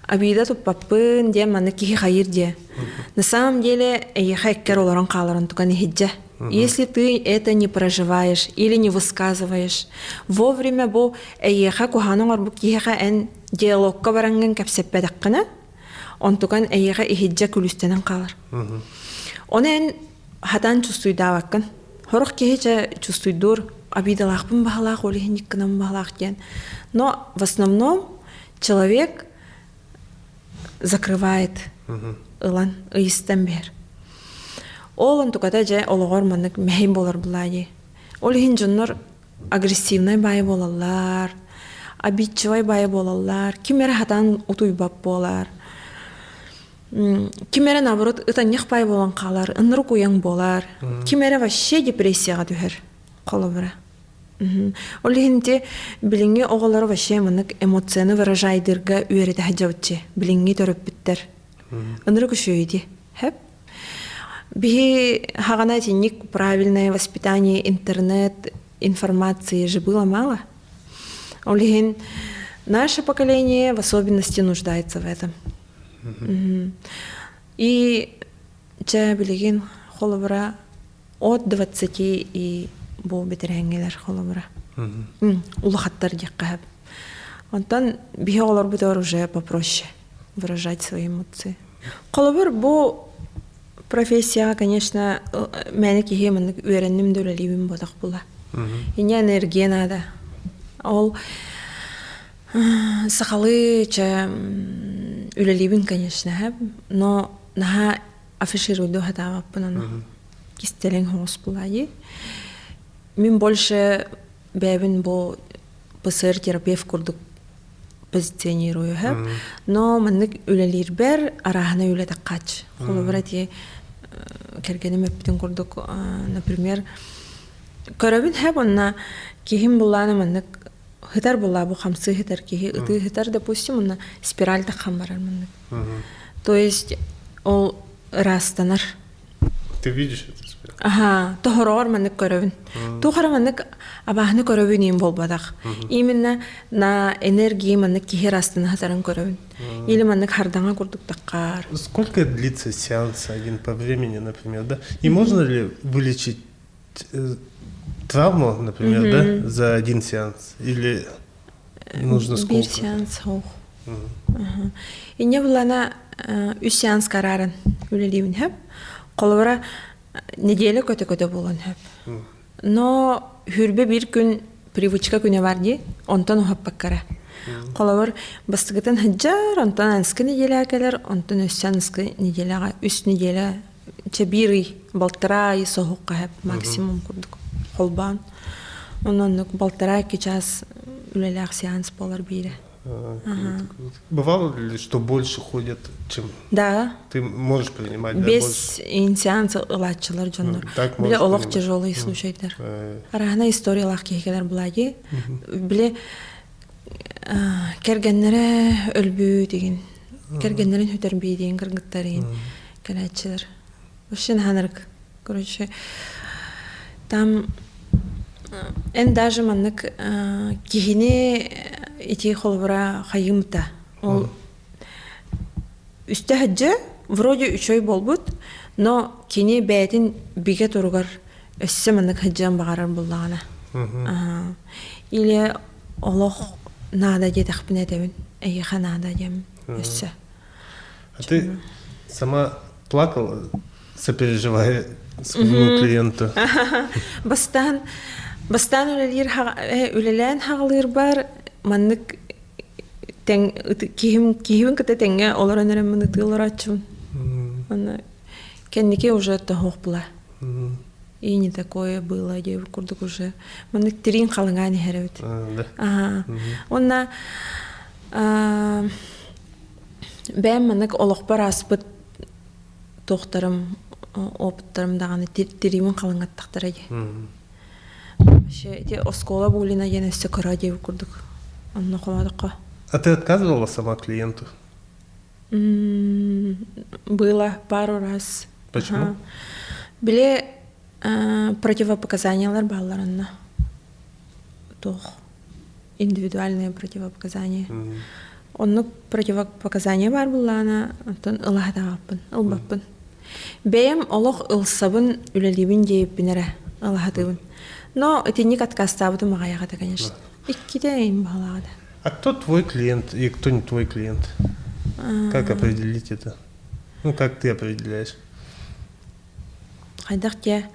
обида туппаппын диэн маннык киһи хайыыр диэ. На самом деле эйиэхэ эккэр олорон хааларын тукан иһиддьэ. Если ты это не проживаешь или не высказываешь, вовремя бу эйиэхэ куһаҕаны оҥорбут киһиэхэ эн диалогка бараҥҥын кэпсэппэтэххинэ, онтукан эйиэхэ иһиддьэ күлүстэнэн хаалар. Ону эн хатан чувствуйдаабаккын. Сорох киһи чэ чувствуйдуур обидалаахпын баһалаах, ол иһин иккинэн баһалаах диэн. Но в основном человек закрывает ылан ыйыстан биэр. Ол онтуката дьэ олоҕор маннык мэһэй буолар булаа Ол иһин дьоннор агрессивнай баайы буолаллар, обидчивай баайы буолаллар, ким эрэ хатан утуйбат буолар. Ким эрэ наоборот ытанньах баай буолан хаалар, ынырык уйаҥ буолар. Ким эрэ вообще депрессияҕа түһэр холобура. Ол иһин ити билиҥҥи оҕолору вообще маннык эмоцияны выражайдырга үөрэтэ сылдьабытчы билиҥҥи төрөппүттэр. Ынырык үчүгэй ити. Хэп. Биһи хаҕана итинник правильное воспитание интернет информации же было мало. Ол иһин наше поколение в особенности нуждается в этом. И чэ билигин холобура от 20 и бу бэтэрээнҥилэр холобура улахаттар диэххэ сөп. Онтон биһи оҕолорбутугар уже попроще выражать свои эмоции. Холобур бу профессияҕа, конечно, мээнэ киһи маннык үөрэнним да үлэлиибин буотах була. Иньэ энергия наада. Ол Сахалыы чэ үлэлиибин, конечно, но наһаа афишируйду сатаабаппын ону. Кистэлэҥ соҕус булаайы. Мин больше бэйэбин бу ПСР-терапевт курдук позиционирую, но маннык үлэлиирбэр арааһына үлэтэ Холобура ити кэргэним эппитин курдук, например, көрөбүн хэп онно киһим булааны маннык Хытар була бу хамсыы хытар киһи ытыы хытар допустим уонна спираль таххан барар маннык. То есть ол ыраастанар. Ты видишь эту спираль? Аха, тоһороҕор маннык көрөбүн. Туох эрэ маннык абааһыны көрөбүн иин буолбатах. Именно на энергии маннык киһи ыраастана сытарын көрөбүн. Или маннык хардаҥа курдук таххаар. Сколько длится сеанс один по времени, например, да? И можно ли вылечить травму, например, да, за один сеанс? Или нужно сколько? Биир сеанс суох. Инньэ булана үс сеанс карааран үлэлиибин хөп. Холобура неделя көтө-көтө буолан хөп. Но хүрбэ биир күн привычка күнэ бар дии, онтон уһаппаккара. Холобур, бастакытын сылдьар, онтон аныскы неделяҕа кэлэр, онтон өссө аныскы неделяҕа үс неделя чэ биир ый балтараа ый соһукка хэп максимум курдук холбоон оннук балтараа икки час үлэлээх сеанс буолар биирэ. Бывало ли, что больше ходят, чем Да. Ты можешь принимать, да, Без больше? сеанс ылааччылар дьоннор. Так Биле можешь олох принимать. тяжелый случайдар. Араһына историялаах киһи булади. Биле кэргэннэрэ өлбүт игин. Кэргэннэрин сүтэрбии диэн кыргыттар игин кэлээччилэр. Вообще наһанарык. Короче, там эн даже маннык киһини ити холобура хайымта. Ол үстэ сылдьа вроде үчүгэй буолбут, но кини бэйэтин бигэ туругар өссө маннык сылдьыан баҕарар буоллаҕына. Или олох наада диэтэхпинэ этэбин. Эйиэхэ наада диэм өссө. А ты сама плакала, сопереживая своему клиенту? Бастаан бастаан үлэлиир үлэлээн хаҕалыырбар маннык тэҥ киһим киһибин кытта тэҥҥэ олорон эрэммин ытыы олорооччубун. Онно кэнники уже тоһуох була. И не такое было диэбит курдук уже маннык тириин халыҥаан иһэр эбит. Аха. Уонна бэйэм маннык олохпор ааспыт туохтарым опыттарым даҕаны тириимин халыҥаттахтара дии. Вообще ити оскуола булина диэн өссө кыра диэбит курдук. Онно холоодоххо. А ты отказывала сама клиенту? Было пару раз. Почему? Били противопоказаниялар бааллар онно. Туох индивидуальные противопоказания. Оннук противопоказания баар буллаана, оттон ылаһатаҕаппын, ылбаппын. Бэйэм олох ылсабын, үлэлиибин диэбиппин эрэ ылаһатыыбын. Но итинник отказтаабытым аҕайах этэ, конечно. Иккитэ им баҕалаах этэ. А кто твой клиент и кто не твой клиент? Как определить это? Ну, как ты определяешь? Хайдах диэ?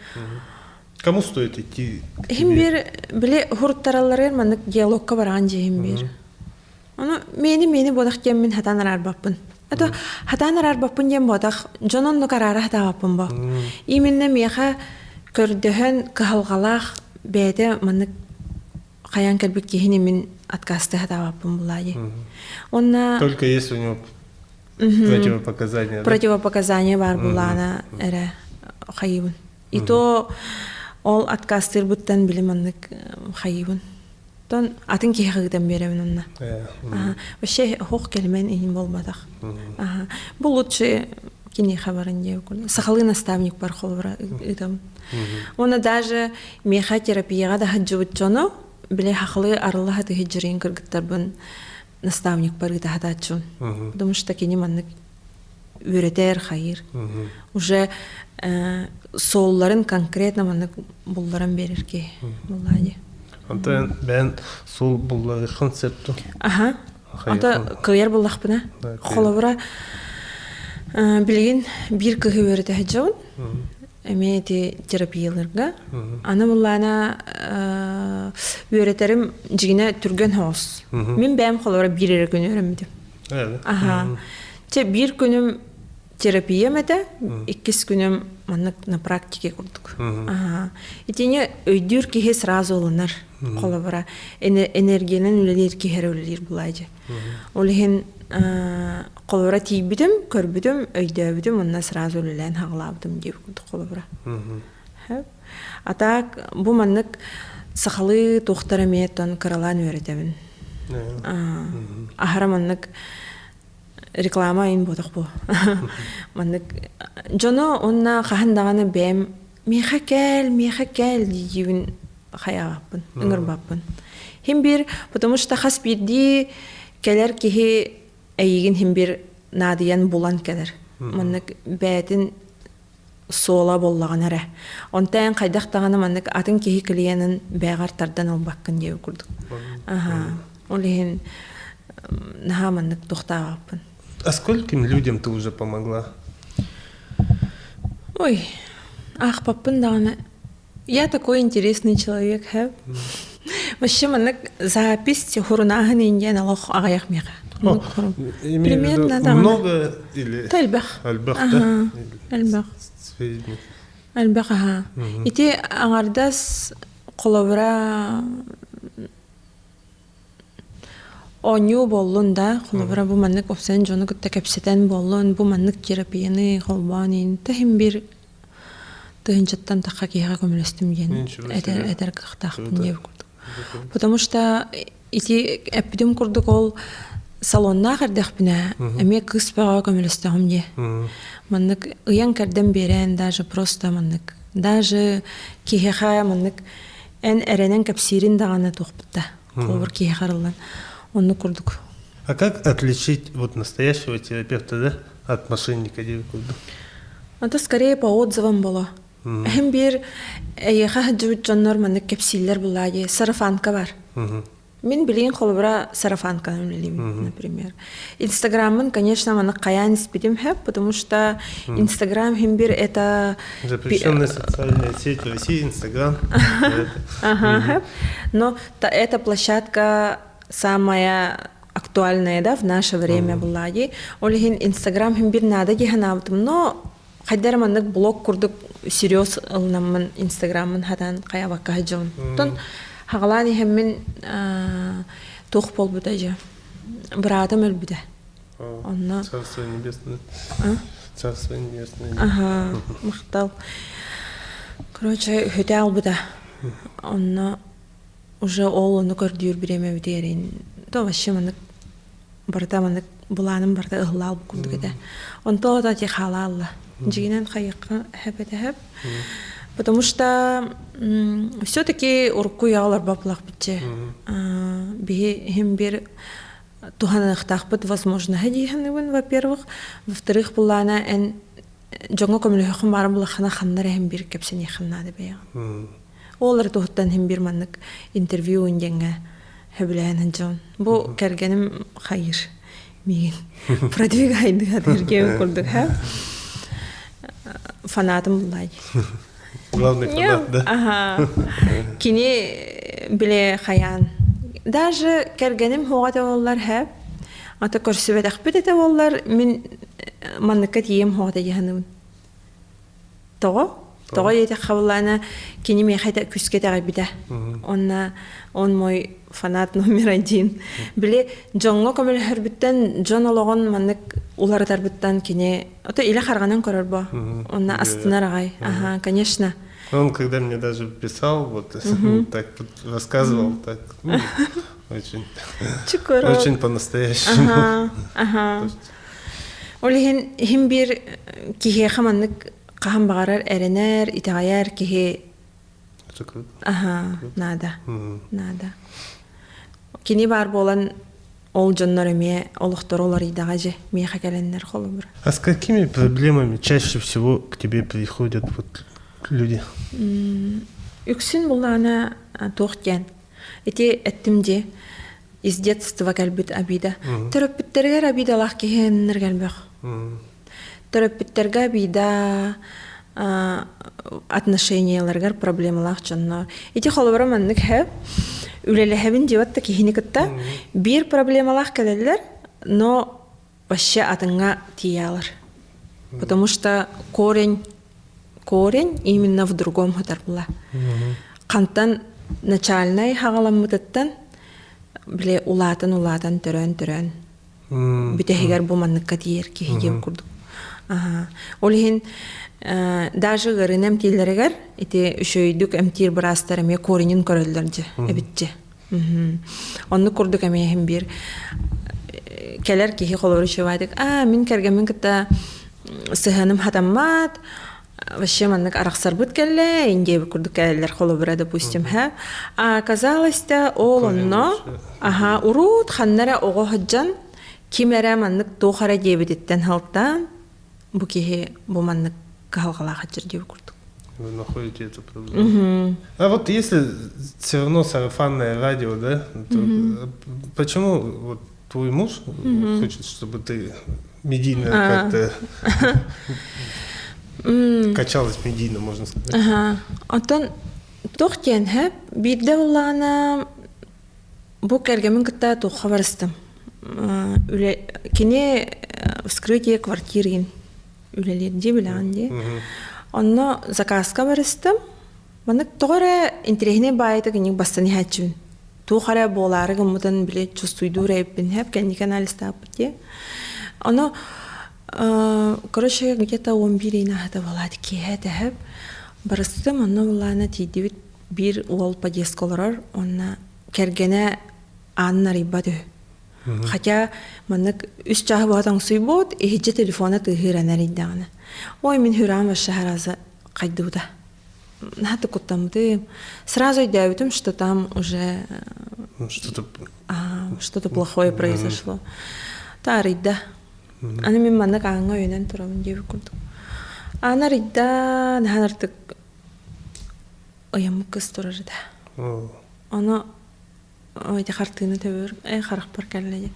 Кому стоит идти к Иһин тебе? биир били хуруттаралларыгар маннык диалогка бараан дьиһин биир. Ону миэни миэни буолах диэммин хатаан араарбаппын. А то хатаан араарбаппын диэн буотах, дьон оннук араара хатаабаппын бо. Именно миэхэ көрдөһөн кыһалҕалаах бэйэтэ маннык хайаан кэлбит киһини мин отказты хатаабаппын булаа дии. Уонна Только если у него противопоказания, да? Противопоказания баар булаана эрэ хайыбын. И то ол отказтыырбыттан били маннык хайыбын. Тон атын киһи ыытан биэрэбин онно. Вообще хоох кэлимэн иһин буолбатах. Бу лучше киниэхэ баран диэбиккун. Сахалыы наставник бар холобура ыытабын. Уонна даже миэхэ терапияҕа да сылдьыбыт дьону били хахлыы арылла сатыы дьириин кыргыттарбын наставникпар ыыта сатааччыбын. Потому что кини маннык үөрэтэр, хайыр. Уже суолларын конкретно маннык булларан биэрэр киһи буллаа Онтон бэйэн суол булларыаххын сөп дуу? Аха. Ото кыайар буллахпына. Холобура, билигин биир кыһы үөрэтэ сылдьабын. Эмиэ ити терапияларга. Аны буллаана үөрэтэрим дьигинэ түргэн соҕус. Мин бэйэм холобура биир эрэ күн үөрэммитим. Аха. Чэ биир күнүм терапиям этэ, иккис күнүм маннык на практике курдук. Аха. Итини өйдүүр киһи сразу ылынар. Холобура, энергиянан үлэлиир киһи эрэ үлэлиир булаайдьа. Ол иһин холобура тиийбитим, көрбүтүм, өйдөөбүтүм, онно сразу үлэлээн хаҕылаабытым диир курдук холобура. А так бу маннык сахалыы туохтар эмиэ тон кыралаан үөрэтэбин. Аһара маннык реклама айын буотах бу. Маннык дьону уонна хаһан даҕаны бэйэм миэхэ кэл, миэхэ кэл диибин хайаабаппын, ыҥырбаппын. Хим биир, потому что хас биирдии кэлэр киһи эйигин хим биир наадыйан булан кэлэр. Маннык бэйэтин суола буоллаҕына эрэ. Онтон хайдах даҕаны маннык атын киһи клиенын бэйэҕэр тардан ылбаккын диэбит курдук. Аха. Ол иһин наһаа маннык туохтаабаппын. А скольким людям ты уже помогла? Ой, аахпаппын даҕаны. Я такой интересный человек, хэ. Вообще маннык запись хурунааһын индиэн олох аҕыйах миэхэ. Примерно много или Элбэх. Элбэх да? Элбэх. Элбэх аха. Ити аҥардас холобура Оонньуу буоллун да, холобура бу маннык уопсайынан дьону кытта кэпсэтэн буоллун, бу маннык терапияны холбоон иһин иһин биир тыһыынчаттан тахха киһиэхэ көмөлөстүм диэн этэр, этэр кыахтаахпын диэбит курдук. Потому что ити эппитим курдук ол салоннаах эрдэхпинэ эмиэ кыыс бөҕө көмөлөстөҕүм дии. Маннык ыйан кэрдэн биэрэн даже просто маннык даже киһиэхэ маннык эн эрэнэн кэпсиирин даҕаны туохпут да холобур киһиэхэ арыллан оннук курдук. А как отличить вот настоящего терапевта, да, от мошенника диэбит курдук? Это скорее по отзывам было. Эһим биир эйиэхэ сылдьыбыт дьоннор маннык кэпсииллэр булаа дии сарафанка бар. Мин билигин холобура сарафанканан үлэлиибин, например. Инстаграммын, конечно, маны хайаан испитим хэп, потому что Инстаграм химбир это... Запрещенная социальная сеть в России, Инстаграм. Ага, но эта площадка самая актуальная, да, в наше время была. Ол иһин Инстаграм химбир надо диһанаабытым, но хайдар маннык блог курдук серьез ылынаммын Инстаграммын хатан хайабакка сылдьабын. Оттон хаҕалаан иһэммин туох буолбута дьэ быраатым өлбүтэ. Онно Царство небесное. Царство небесное. Ага, махтал. Короче, үһүтэ албыта. Онно уже ол ону көрдүүр бириэмэбитигэр то вообще маннык барыта маннык былааным барыта ыһыллаал курдук этэ. Онто ото ти хаалаалла. Дьигинэн хайыкка хэпэтэхэп. Потому что все-таки урукку яалар баплах битче. Биһи хим бир туһаныахтаахпыт возможноһа диэхэнибин, во-первых. Во-вторых, булаана эн дьоҥҥо көмөлөһөххүн баарын булаххына ханна эрэ хим бир кэпсэниэххин наада бэйэҕин. Ол эрэ туһуттан хим бир маннык интервью диэҥҥэ сөбүлээн дьон. Бу кэргэним хайыр миигин продвигайдыга тиргиэн курдук ха фанатым буллай. Главный фанат, да? Ага. Кини биле хаян. Даже кэргэним хуга боллар хэп. Ата көрсүбэтэхпит этэ боллар мин манныкка тиийэм хуга дьаһаныбын. Тоҕо? Тоҕо диэтэххэ буоллаҕына, кини миэхэ күүскэ итэҕэйбитэ. Онно он мой фанат номер один. Били дьоҥҥо көмөлөһөрбүттэн, дьон олоҕун маннык уларытарбыттан кини ото илэ харҕанан көрөр бо. Онно астынар аҕай. Ага, конечно. Он когда мне даже писал, вот так вот рассказывал, так ну, очень, очень по-настоящему. Ага, ага. Ол иһин иһин биир киһиэхэ маннык хаһан баҕарар эрэнэр, итэҕэйэр киһи аха наада. Наада. Кини баар буолан ол дьоннор эмиэ олохторо уларыйдаҕа дьэ миэхэ кэлэннэр холобура. А с какими проблемами чаще всего к тебе приходят вот люди? Үксүн буллаҕына туох диэн ити эттим дии из детства кэлбит обида. Төрөппүттэригэр обидалаах киһи элбэх. Төрөппүттэргэ обида отношенияларыгар проблемалаах дьонно. Ити холобура маннык хэп үлэлэһэбин диэбэт да киһини кытта биир проблемалаах кэлэллэр, но вообще атыҥҥа тиийээлэр. Потому что корень корень именно в другом хатарбыла. Хантан начальнай хаҕаламмытыттан бile улаатан улаатан төрөөн төрөөн бүтэһигэр бу манныкка тиийэр киһи диэн курдук. Ол иһин даже ыарыыны эмтииллэригэр ити үчүгэйдик эмтиир быраастар эмиэ коренин көрөллөр дьэ эбитчи. Оннук курдук эмиэ иһин биир кэлэр киһи холобур үчүгэйдик аа мин кэргэммин кытта сыһыаным хатаммат вообще маннык арахсарбыт кэллэ индиэбит курдук кэлэллэр холобура допустим ха а оказалось да ол онно аха уруут ханна эрэ оҕо сылдьан ким эрэ маннык туох эрэ диэбититтэн халтаан бу киһи бу маннык кыһалҕалаах сылдьар диэбит курдук Вы находите эту проблему. А вот если все равно сарафанное радио, да, то почему вот твой муж хочет, чтобы ты медийно как-то качалась медийно, можно сказать? Ага. Оттон туох диэн һэ биирдэ буоллаҕына бу кэргэмин кытта туохха барыстым. Үлэ кини вскрытие квартирин үлэлиир дии билэҕин дии. Онно заказка барыстым. Маннык тоҕо эрэ интэриэһинэй баайытык инник бастан иһээччибин. Туох эрэ буолаары гыммытын били чувствуйдуур эбиппин хэп кэнники анализтаабыт дии. Ону короче где-то 11 ыйын аһата буолаат киэһэ тэһэп барыстым онно булаана тиийдибит биир уол подъездка олорор уонна кэргэнэ аанын арыйбат үһү. Хотя маннык үс чааһы быһа тоҥсуйбут, иһирдьэ телефона тыаһыыран эрийдэҕинэ. Ой, мин хүрэҕим вообще сразу хайдыбыта. Наһаа куттаммытым. Сразу өйдөөбүтүм, что там уже что-то что-то плохое произошло. Таарыйда. Аны мин маннык ааҥҥа өйөнөн турабын диэбит курдук. Аан арыйда, наһаа артык ыйаммыт кыз турар этэ. Ону. Ити хартыына төбөр харахпар кэллэ.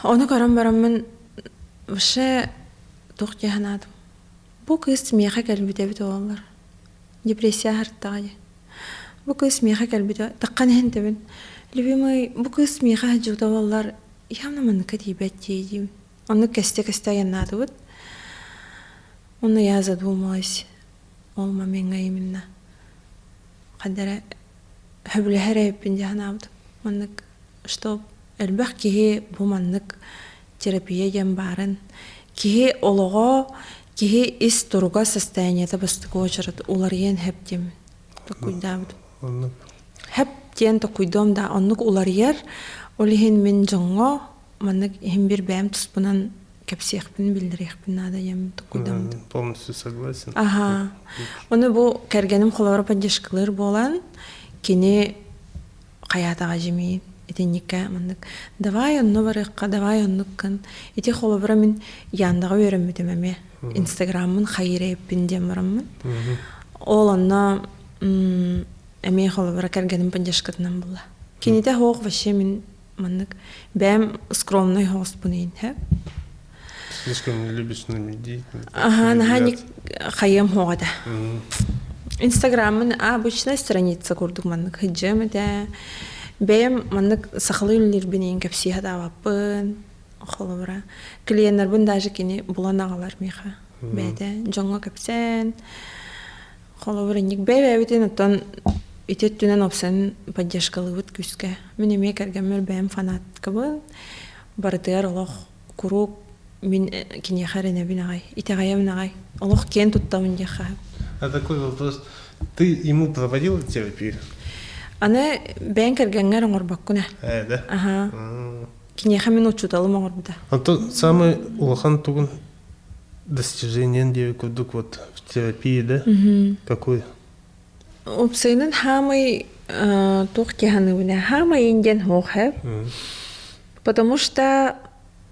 Ону көрөн бараммын вообще туох дии санаатым. Бу кыыс миэхэ кэлбит эбит оҕолор. Депрессия аһартаҕа дии. Бу кыыс миэхэ кэлбитэ таххан иһэн тэбин. Любимый, бу кыыс миэхэ сылдьыбыта буоллар, явно манныкка тиийбэт дии диибин. Оннук кэстэ-кэстэ айаннаатыбыт. Онно я задумалась ол момеҥҥа именно ханна эрэ сөбүлэһэр эбиппин дии санаабытым. Маннык что элбэх киһи бу маннык терапия диэн баарын киһи олоҕо, киһи ис туруга состояниета бастакы уочарат уларыйан сөп диэммин толкуйдаабытым. Оннук. Сөп диэн толкуйдуом да оннук уларыйар. Ол иһин мин дьоҥҥо маннык иһин бир бэйэм туспунан кэпсиэхпин, биллэриэхпин наада диэммин толкуйдаммытым. Полностью согласен. Аха. Ону бу кэргэним холобура поддержкалыыр буолан, кини хайаатаҕа дьимиин итинниккэ маннык давай онно барыахха, давай оннук гын. Ити холобура мин Яндаҕа үөрэммитим эмиэ. Инстаграммын хайыыр эбиппин диэн бараммын. Ол онно эмиэ холобура кэргэним поддержкатынан буолла. Кинитэ суох вообще мин маннык бэйэм скромный соҕуспун иһин Слишком не любишь навредить. Ага, наһаа хайыам суох этэ. Инстаграммын обычная страница курдук маннык сылдьыам этэ. Бэйэм маннык сахалыы үлэлиирбин иһин кэпсии сатаабаппын. Холобура, клиеннарбын даже кини булан аҕалар миэхэ. Бэйэтэ дьоҥҥо кэпсээн, Холобур, инник бэйэ-бэйэбитин оттон ити өттүнэн опсан поддержкалыыбыт күүскэ. Мин эмиэ кэргэммэр бэйэм фанаткабын. Барытыгар олох куруук мин киниэхэ эрэнэбин аҕай, итэҕэйэбин аҕай. Олох киэн туттабын диэххэ. А такой вопрос. Ты ему проводила терапию? Аны бэйэҥ кэргэҥҥэр оҥорбоккун ээ. Э, да? Аха. Киниэхэ мин учууталым оҥорбута. Онтон самый улахан тугун достижением диэби курдук вот в терапии, да? Какой? Уопсайынан хаамай туох киһаныыбына хаамай диэн суох ээ. Потому что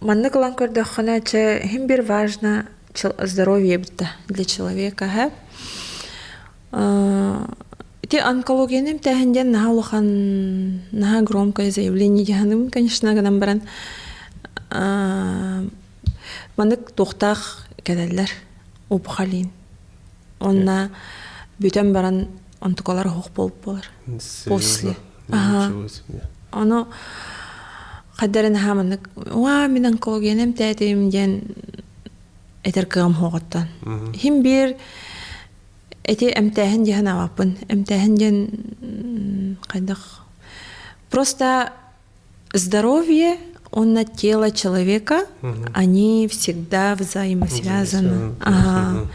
маннык ылан көрдөххүнэ чэ иһин бир важно здоровье битта для человека ээ. Ити онкологияны эмтээһин диэн наһаа улахан, наһаа громкое заявление дьаһаным, конечно, гынан баран Маннык туохтаах кэлэллэр Упхалин. Онно бүтэн баран онтукалар оһох буолуп буолар. После. Аха. Ону хайдарын наһаа маннык уа мин онкологияны эмтээтим диэн этэр кыам хоҕоттон. Хим биир эти эмтээһин диэн аҕаппын. Эмтээһин диэн хайдах просто Здоровье, он тело человека, они всегда взаимосвязаны. Ага.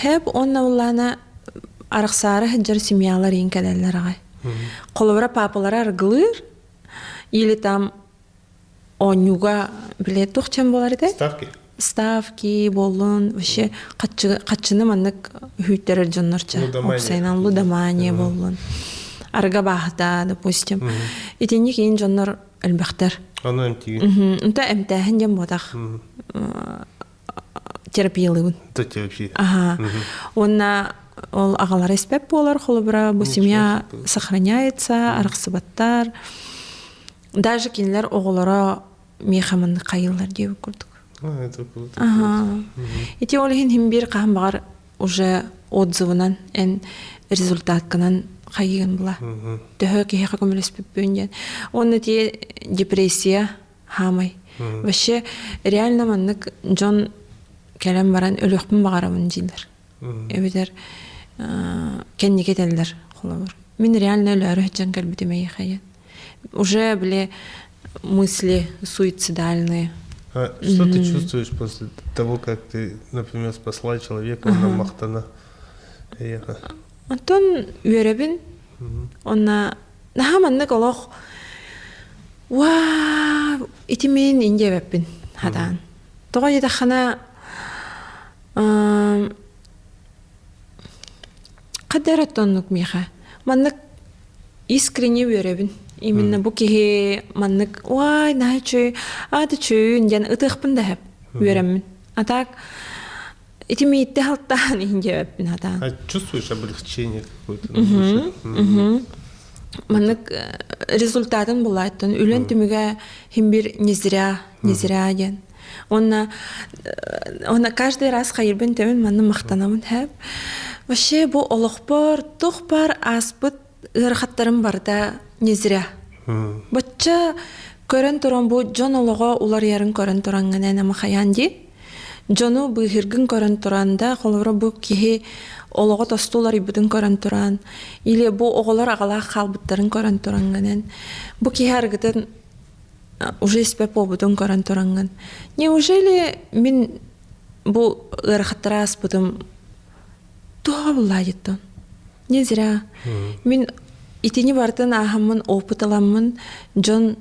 Хэп онна уллана арахсаары сылдьар семьялар иин кэлэллэр аҕай. Холобура папалара аргылыыр или там оонньууга билет туох чем буолар этэ? Ставки. Ставки буоллун вообще хаччыны маннык үһүйтэрэр дьоннорча уопсайынан лудомания буоллун арга бааһыта допустим итинник иин дьоннор элбэхтэр Ону эмтиигин Онто эмтээһин диэн буотах терапиялыыбын терапия аха уонна ол аҕалара испэт буолар холобура бу семья сохраняется арахсыбаттар даже кинилэр оҕолоро миэхэ маннык хайыыллар диэбит курдук. Ага. Ити ол иһин хим биир хаһан баҕар уже отзывынан эн результаткынан хайыгын була. Төһө киһиэхэ көмөлөспүппүн диэн. Уонна ити депрессия хаамай. Вообще реально маннык дьон кэлэн баран өлүөхпүн баҕарабын дииллэр. Эбэтэр кэнники этэллэр холобур. Мин реально өлөөрү сылдьан кэлбитим эйиэхэ Уже, били, мысли суицидальные. А что ты чувствуешь после того, как ты, например, спасла человека, он махтана эйиэхэ? Онтон үөрэбин. Онна наһаа маннык олох уа ити мин индиэбэппин хатаан. Тоҕо диэтэххинэ Хаддар оттоннук миэхэ. Маннык искренне үөрэбин. Именно бу киһи маннык уай наһаа үчүгэй, аата үчүгүйүн диэн ытыахпын да сөп үөрэммин. А так ити миитте халтаан иһин диэбэппин хатаан. А чувствуешь облегчение какое-то на душе? Маннык результатын булааттан үлэн түмүгэ хим бир не зря, не зря диэн. Уонна уонна каждый раз хайырбын төбүн манна махтанабын хэп. Вообще бу олохпор туох бар ааспыт ыарахаттарым барыта не зря. Бачча көрөн туран бу дьон олоҕо уларыйарын көрөн тураҥҥын эн амахайаан дии. Дьону быыһыргын көрөн туран да, холобура бу киһи олоҕо тосту уларыйбытын көрөн туран, или бу оҕолор аҕалаах хаалбыттарын көрөн тураҥҥын эн бу киһи арыгытын уже испэт буолбутун көрөн тураҥҥын. Неужели мин бу ыарахаттары ааспытым туоҕа буллаайыттан? Не зря. Мин итини барытын ааһаммын, опыт ыламмын, дьон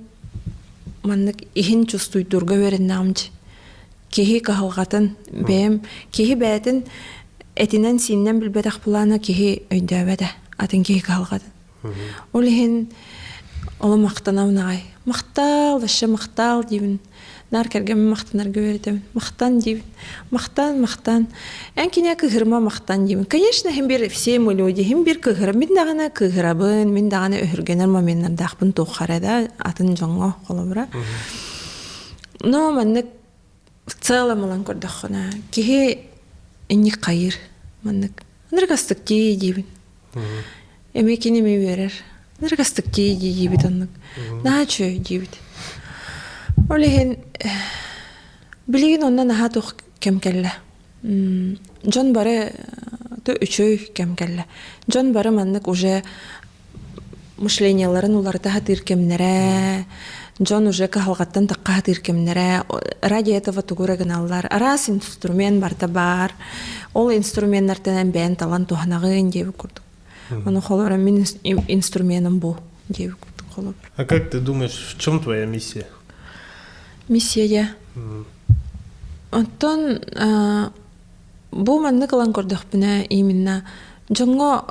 маннык иһин чувствуйдуурга үөрэннэҕим дии. Киһи кыһалҕатын, бэйэм киһи бэйэтин этинэн-сиининэн билбэтэх былаана киһи өйдөөбөтө атын киһи кыһалҕатын. Ол иһин оло махтанабын аҕай. Махтаал, вообще махтаал диибин. Наар кэргэммин махтанарга үөрэтэбин. Махтан диибин. Махтан, махтан. Эн киниэхэ кыыһырма махтан диибин. Конечно, иһин бир все мы люди, иһин бир кыыһыра. Мин даҕаны кыыһырабын, мин даҕаны өһүргэнэр моменнардаахпын туохха эрэ да атын дьоҥҥо холобура. Но маннык в целом ылан көрдөххүнэ киһи инник хайыыр маннык ынырык астык дии диибин. Эмиэ кини эмиэ үөрэр. Ынырык дии диибит оннук. Наһаа үчүгэй диибит. Ол иһин билигин онно наһаа туох кэм кэллэ. Дьон бары то үчүгэй кэм кэллэ. Дьон бары маннык уже мышлениеларын уларыта сатыыр кэмнэрэ, дьон уже кыһалҕаттан тахха сатыыр кэмнэрэ, ради этого тугу эрэ гыналлар. Араас инструмент барыта баар. Ол инструменнартан эн бэйэн талан туһанаҕын диэбит курдук. Ону холобура мин инструменым бу диэбит курдук холобур. А как ты думаешь, в чем твоя миссия? Миссия Оттон бу маннык ылан көрдөхпүнэ именно дьоҥҥо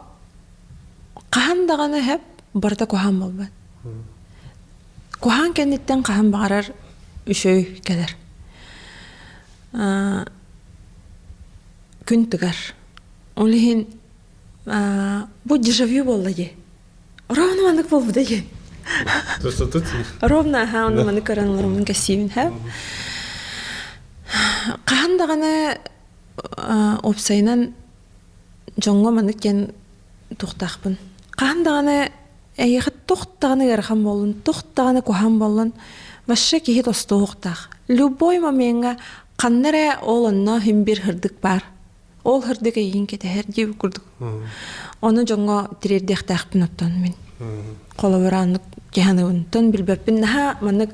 Хаһан даҕаны сөп, барыта куһаҕан буолбат. Куһаҕан кэнниттэн хаһан баҕарар үчүгэй кэлэр. Күн тыгар. Ол иһин бу дежавю буолла дии. Ровно маннык буолбута дии. То, что тут Ровно, аха, онно маны көрөн олороммун кэссиибин, һэ. Хаһан даҕаны уопсайынан дьоҥҥо маннык диэн туохтаахпын. Хаһан даҕаны эйиэхэ туох даҕаны ыарахан буоллун, туох даҕаны куһаҕан буоллун, вообще киһи тостуохтаах. Любой момеҥҥа ханна эрэ ол онно иһин биир һырдык баар. Ол һырдык эйигин кэтэһэр диэбит курдук. Ону дьоҥҥо тириэрдиэхтээхпин оттон мин. Холобура оннук киһи тон билбэппин наһаа маннык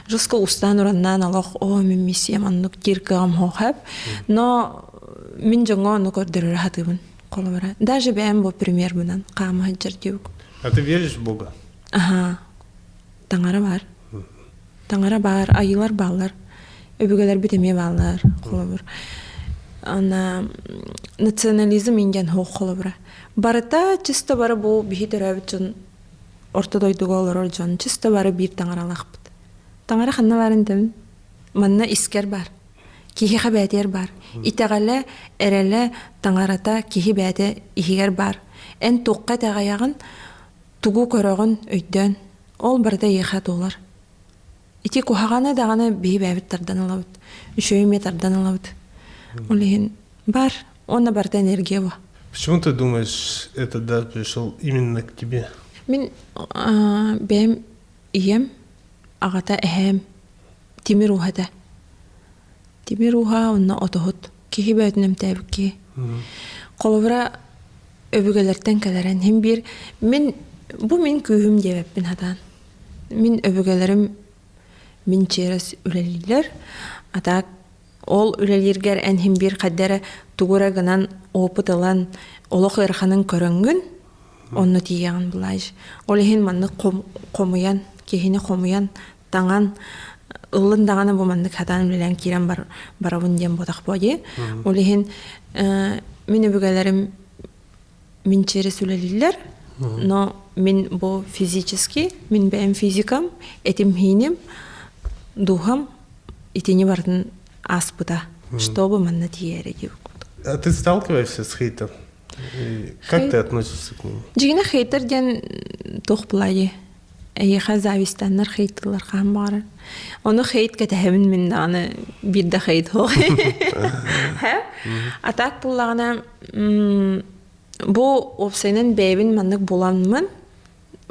жестко устаан ураннаан олох оо мин миссиям оннук диир кыаҕым суох Но мин дьоҥҥо ону көрдөрөрө сатыыбын холобура. Даже бэйэм бу примербынан хаама сылдьар диэбит. А ты веришь в Бога? Аха. Таҥара баар. Таҥара баар, айыылар бааллар. Өбүгэлэрбит эмиэ бааллар, холобур. Ана национализм индиан суох холобура. Барыта чисто бары бу биһи төрөөбүт дьон орто дойдуга олорор дьон чисто бары биир таҥаралаахпыт. Таҥара ханна баарын этэбин? Манна искэр баар. Киһиэхэ бээтигэр баар. Итэҕэлэ, эрэлэ, таҥарата киһи бэйэтэ иһигэр баар. Эн туохха итэҕэйэҕин, тугу көрөҕүн өйдөөн. Ол барыта эйиэхэ туолар. Ити куһаҕаны даҕаны биһи бэйэбит тардан ылабыт. Үчүгэйи эмиэ тардан ылабыт. Ол иһин бар, уонна барыта энергия бу. Почему ты думаешь, этот дар пришел именно к тебе? Мин бэйэм ийэм, аҕата эһээм тимир ууһа этэ. Тимир ууһа уонна отоһут. Киһи бэйэтин эмтээбит киһи. Холобура, өбүгэлэртэн кэлэрэн иһин биир мин бу мин күүһүм диэбэппин сатаан. Мин өбүгэлэрим мин через үлэлииллэр. А так ол үлэлииргэр эн иһин биир хайда эрэ тугу эрэ гынан опыт ылан олох ыараханын көрөҥҥүн онно тиийэҕин былааж. Ол иһин маннык хомуйан киһини хомуйан таҥан ыллын даҕаны бу маннык сатаан үлэлээн киирэн бар, барабын диэн буотах буо дии. Ол иһин мин өбүгэлэрим мин через үлэлииллэр, но мин бу физически, мин бэйэм физикам, этим-хииним, духам итини барытын ааспыта, чтобы манна тиийээри диэбит курдук. А ты сталкиваешься с хейтом? И как ты относишься к ним? Дьиҥинэ хейтер диэн туох буолай эйиэхэ завистаннар хейтылар хаһан баҕарар. Ону хейт кэтэһэбин мин даҕаны биир да хейт суох. А так буллаҕына бу уопсайынан бэйэбин маннык буламмын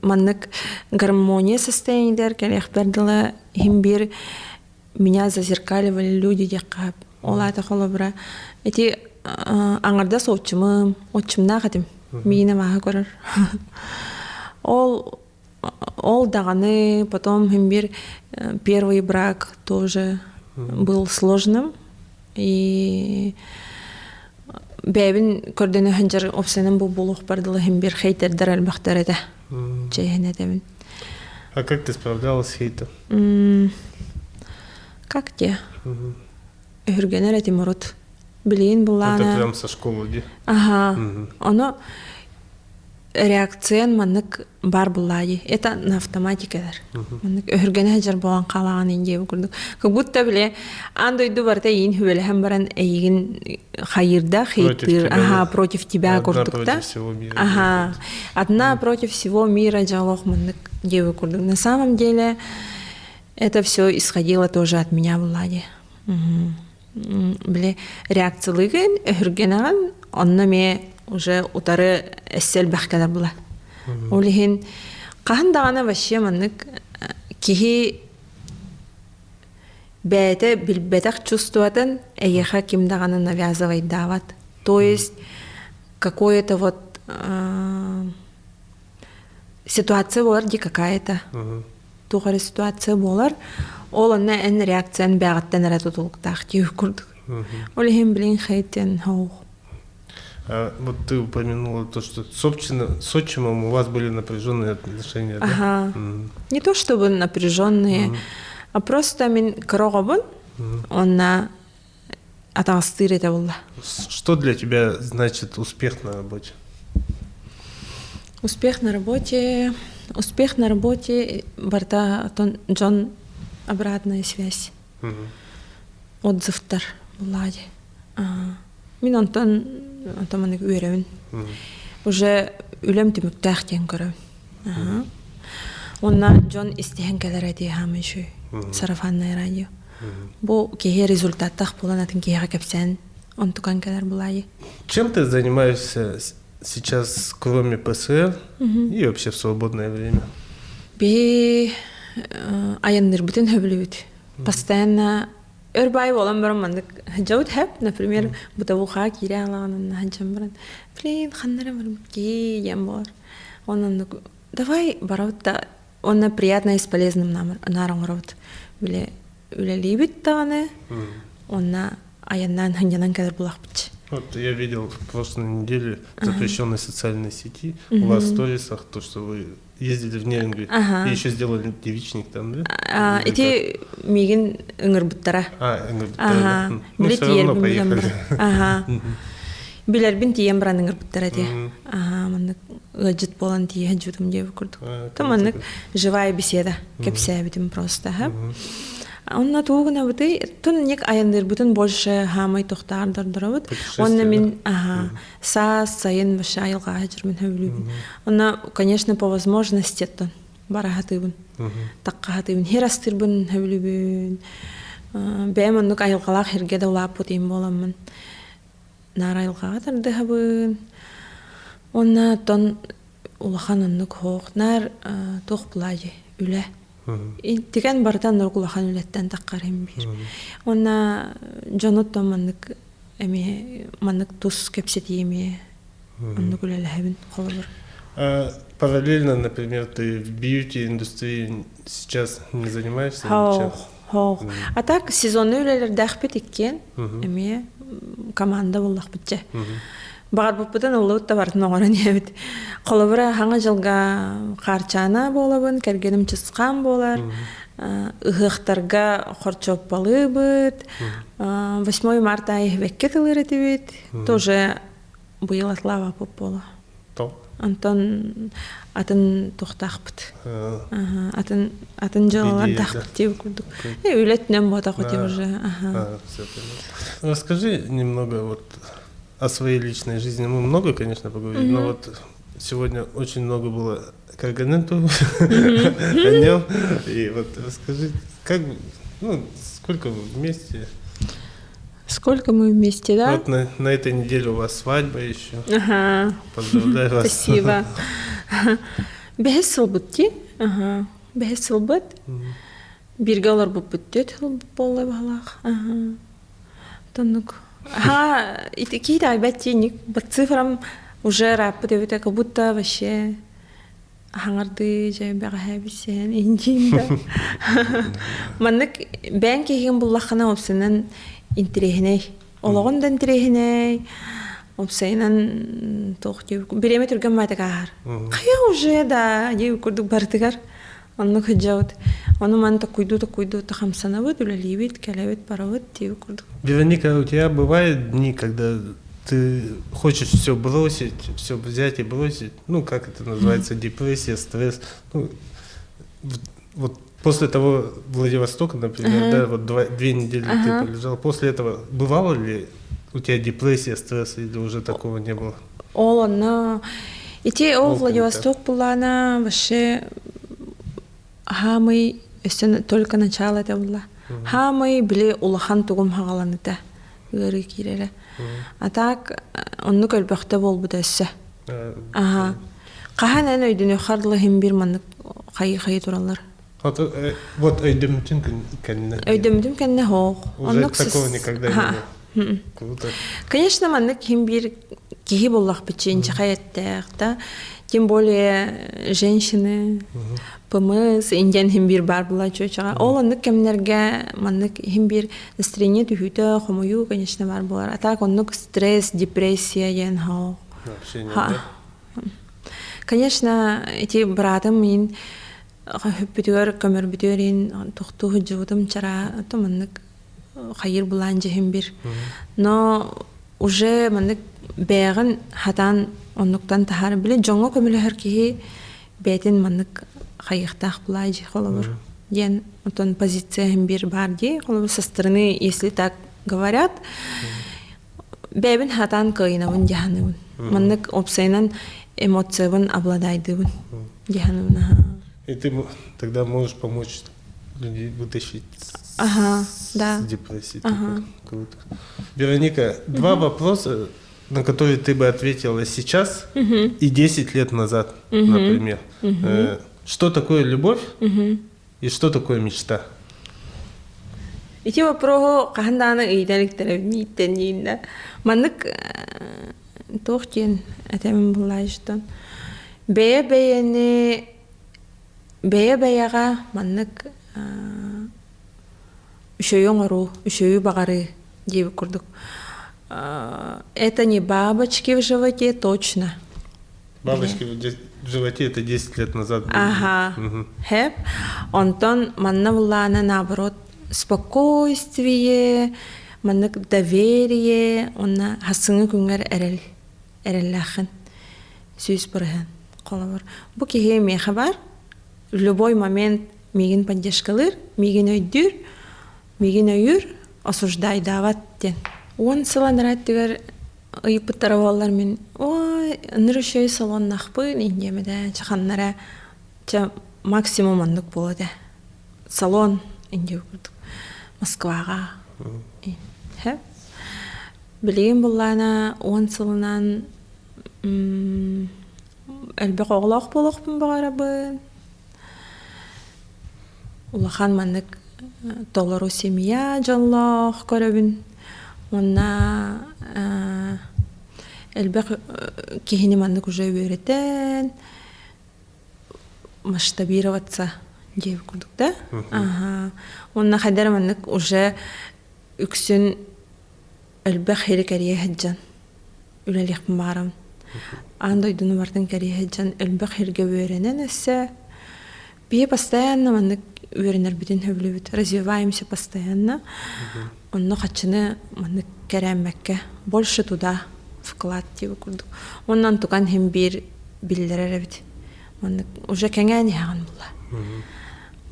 маннык гармония состояниелар кэлиэхпэр дылы иһин биир меня зазеркаливали люди диэххэ ол аата холобура ити аҥардас отчумум отчумнаах этим миинэ мааһы көрөр ол ол даҕаны потом иһин биир первый брак тоже был сложным и бэйэбин көрдөнө сылдьар уопсайынан бу буолуохпар дылы иһин биир хейтердэр элбэхтэр этэ чэйһин этэбин. А как ты справлялась с хейтом? Как те? Өһүргэнэр этим урут. Билигин буллаана... Это прям со школы, ди? Ага. Оно реакциян маннык бар буллаайы. Это на автомате кэлэр. Маннык өһүргэнэ сылдьар буолан хаалаҕын индиэ курдук. Как будто биле аан дойду барыта эйигин хүбэлэһэн баран эйигин хайыырда хейтыр, ага, против тебя курдук да. Ага. Одна против всего мира дьолох маннык диэбит курдук. На самом деле это все исходило тоже от меня Влади. Били реакциялыгын, өһүргэнэҕин, онно эмиэ уже утары эссе элбэх кэлэр була. Ол иһин хаһан даҕаны вообще маннык киһи бэйэтэ билбэтэх чувствотын эйиэхэ ким даҕаны навязывайдаабат. То есть какое-то вот ситуация буолар дии какая-то. Туох эрэ ситуация буолар, ол онно эн реакциян бэҕэттэн эрэ тутулуктаах дии курдук. Ол иһин билин хейтен хоох. Вот ты упомянула то, что с, отчином, с отчимом у вас были напряженные отношения, да? Ага. Не то чтобы напряженные, а просто мин кыра оҕобун, онна атаҕастыыр этэ буолла. Что для тебя значит успех на работе? Успех на работе, успех на работе барыта дьон обратная связь. Отзывтар буоллаҕа дии. Мин онтон онтон маннык үөрэбин. Уже үлэм түмүктээх диэн көрөбүн. Уонна дьон истиһэн кэлэр дии хаамый үчүгэй. Сарафанное радио. Бу киһи результаттаах буолан атын киһиэхэ кэпсээн онтукан кэлэр булаайы. Чем ты занимаешься сейчас, кроме ПСР и вообще в свободное время? Би айаннырбытын хөбүлүбүт. Постоянно өр баай буолан баран маннык дьабыт хэп, например, бытовуха киирэ алаҕанын хаджан баран, блин, ханнара барбыт кии диэн буолар. Онон давай барабыт да онно приятное с полезным наар оҥоробут. Үлэ үлэлиибит даҕаны, онно айаннаан сынньанан кэлэр булахпыт. Вот я видел в прошлой неделе в запрещенной социальной сети у вас в сторисах то, что вы ездили в Нерюнгри и еще сделали девичник там, да? А, эти миигин ыҥырбыттара. А, ыҥырбыттара, да? Ну, все равно поехали. Ага. Билэрбин тиийэн баран ыҥырбыттара этэ. Ага, маннык ыалдьыт буолан тиийэ сылдьыбытым диэбит курдук. То маннык живая беседа кэпсээбитим просто. Онно тугу гынабытый? Тун ник айанныырбытын больше хаамай тохтаар дордоробут. Онно мин ага, саас, сайын вообще айылҕаҕа сылдьарбын сөбүлүүбүн. Онно, конечно, по возможности оттон бара сатыыбын. Тахха сатыыбын. Хир астыырбын сөбүлүүбүн. Бэйэм оннук айылҕалаах сиргэ да улааппыт им буоламмын. Наар айылҕаҕа тардыһабын. Уонна оттон улахан оннук суох. Наар туох булаайы үлэ. Тигэн барыта оннук улахан үлэттэн таххар иһин биир. Уонна дьону оттон маннык эмиэ маннык тус кэпсэтии эмиэ оннук үлэлэһэбин холобур. Параллельно, например, ты в бьюти-индустрии сейчас не занимаешься ничем? Хоох. А так сезонный үлэлэрдээхпит иккиэн эмиэ команда буоллахпыт дьэ. Баҕарбыппытын ыллыбыт да барытын оҥорон иһэбит. Холобура, хаҥа дьылга Хаарчаана буолабын, кэргэним Чысхаан буолар, ыһыахтарга хорчуоппалыыбыт, 8 марта аайы бэккэ тылыыр этибит, тоже быйыл атлаабаппыт буола. Онтон атын туохтаахпыт. Атын атын дьыалалардаахпыт диэбит курдук. Үлэтинэн буотах ити уже. Расскажи немного вот. о своей личной жизни мы много, конечно, поговорили, но вот сегодня очень много было кэргэнин о нем. И вот расскажи, как, ну, сколько вы вместе? Сколько мы вместе, да? Вот на, на этой неделе у вас свадьба еще. Ага. Поздравляю вас. Спасибо. Бэһис сылбыт дии. Ага. Бэһис сылбыт. Бииргэ олорбуппут түөрт сыл буолла баһылаах. Ага. Тоннук. Ага, ити киит айбат тиник. По цифрам уже ырааппыт эбитэ, как будто вообще хаҥардыы дьэ бэҕэһээ билсиһэн индиин да. Маннык бэйэҥ киһигин буллаххына уопсайынан интириэһинэй. Олоҕун да интириэһинэй, уопсайынан туох диэбит бириэмэ түргэн баайдык ааһар. Хайа уже да диэбит курдук барытыгар оннук сылдьабыт. Ону маны токуйдуу-токуйдуу хамсанабыт, үлэлиибит, кэлэбит, барабыт диэбит курдук. Вероника, у тебя бывают дни, когда ты хочешь все бросить, все взять и бросить, ну, как это называется, депрессия, стресс, ну, вот после того Владивостока, например, да, вот 2 недели ты полежал, после этого бывало ли у тебя депрессия, стресс или уже такого не было? Ол онно ити ол Владивосток буллаана вообще хаамый өссө только начало это булла. Хаамый били улахан тугум хаҕаланыта ыарыы киирэрэ. А так оннук өлбөхтө буолбута өссө. Аха. Хаһан эн өйдөнүөххэр дылы иһин биир маннык хайыы-хайыы тураллар. Вот өйдөммүтүн кэннэ. Өйдөммүтүм кэннэ хоох. Уже такого никогда не было. Круто. Конечно, маннык ким биир киһи буллахпыт инчэхэй эттээх да, тем более женщины, ПМС, индиан хим биир баар була чуочаҕа. Ол оннук кэмнэргэ маннык хим биир настроение түһүүтэ, хомуйуу, конечно, баар буолар. А так оннук стресс, депрессия диэн хоох. Вообще нет, да? Конечно, ити быраатым мин хөппүтүгэр көмөрбүтүгэр иһин тохтуу сылдьыбытым чара то маннык хайыр булаан дьиһим бир. Но уже маннык бэйэҕин хатаан оннуктан таһаар били дьоҥҥо көмөлөһөр киһи бэйэтин маннык хайыахтаах булаай дьи холобур диэн отон позиция иһин бир баар дии холобур со стороны если так говорят бэйэбин хатаан кыайынабын дьаһаныбын маннык опсайынан эмоциябын обладайдыбын дьаһаныбын И ты тогда можешь помочь людей вытащить ага, да. с депрессии. Ага. Круто. Вероника, два вопроса, на которые ты бы ответила сейчас и 10 лет назад, например. Что такое любовь и что такое мечта? Ити вопроһу хаһан даҕаны ыйыта иликтэрэ Маннык туох диэн этэмин буллаайыштан бэйэ бэйэни бэйэ бэйэҕэ маннык үчүгэйи оҥоруу, үчүгэйи баҕарыы диэбит курдук. Это не бабочки в животе, точно. Бабочки в животе это 10 лет назад было. Ага. Хэп. Онтон манна буллаана наоборот спокойствие, маннык доверие, онна хасыңы күнгэр эрэл эрэллээххин 100%. Холобур, бу киһи миэхэ бар, в любой момент миигин поддержкалыыр, миигин өйдүүр, миигин өйүүр, осуждайдаабат диэн. 10 сыл анараа өттүгэр ыйыппыттара буоллар мин ой ыныр үчүгэй салоннахпын индиэмэтэ чаханнара ча максимум оннук буолуо этэ салон индия курдук Москваҕа билигин буллаана 10 сылынан элбэх оҕолоох буолуохпун баҕарабын улахан маннык толору семья дьоллоох көрөбүн уонна элбэх киһини маннык уже үөрэтэн масштабироваться диэбит курдук да аха уонна хайдах маннык уже үксүн элбэх сири кэрийэ сылдьан үлэлиэхпин баҕарабын аан дойдуну барытын кэрийэ сылдьан элбэх сиргэ үөрэнэн өссө биһи постоянно маннык үөрэнэрбитин сөбүлүүбүт развиваемся постоянно онно хаччыны маннык кэрээммэккэ больше туда вклад диэбит курдук уонна онтукан иһин биир биллэрэр эбит маннык уже кэҥээн иһэҕин була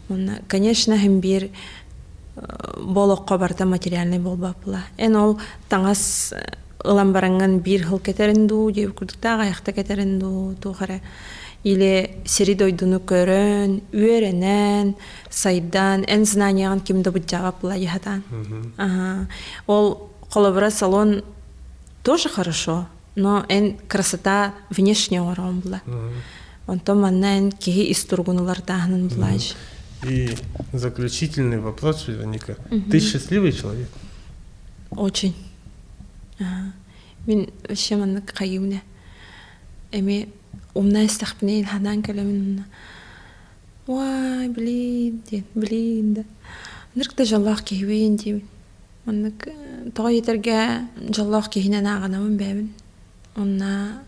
уонна конечно иһин биир бу олоххо барыта материальный буолбат була эн ол таҥас. ылан бараҥҥын биир сыл кэтэрин дуу, диэбит курдуктаах айахта кэтэрин дуу, туох эрэ или сири-дойдуну көрөн, үөрэнэн, сайдан, эн знанияҕын ким да быдьаабап була Ага. Ол холобура салон тоже хорошо, но эн красота внешне оҥороон була. Онтон манна эн киһи ис туругун уларытааһынын булааж. И заключительный вопрос, Вероника. Ты счастливый человек? Очень. Мин вообще маннык хайыыбын эми умна истэхпинэ ханаан кэлэмин умна уай блин диэн блин да ынырык да дьоллоох киһибин диибин маннык тоҕо иитэргэ дьоллоох киһинэн ааҕынабын бэйэбин онна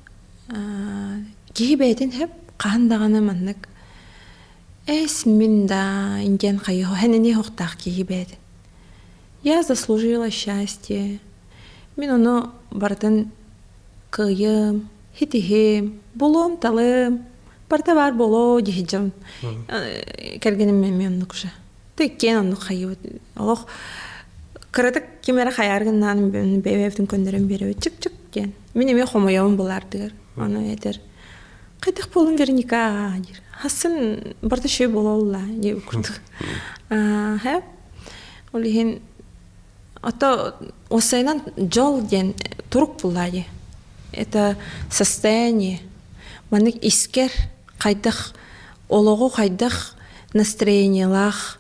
киһи бэйэтин сөп хаһан даҕаны маннык эс мин да диэн хайыһо һэнэниэ суохтаах киһи бэйэтин я заслужила счастье мин ону барытын кыайым хитиһим булуом-талым барыта баар буолуо дии дьон кэргэним эмиэ оннук уже ты иккиэн оннук хайыбыт олох кыратык ким эрэ хайаар гыннаан бэйэбитин көннөрөн биэрэбит чык-чык диэн мин эмиэ хомойобун булаардыгар ону этэр хайдах буолун Вероника диир хассын барыта үчүгэй буолуолла диэбит курдук һэ ол иһин ото уопсайынан дьол диэн турук буллаа дии это состояние маннык искэр хайдах олоҕу хайдах настроениелаах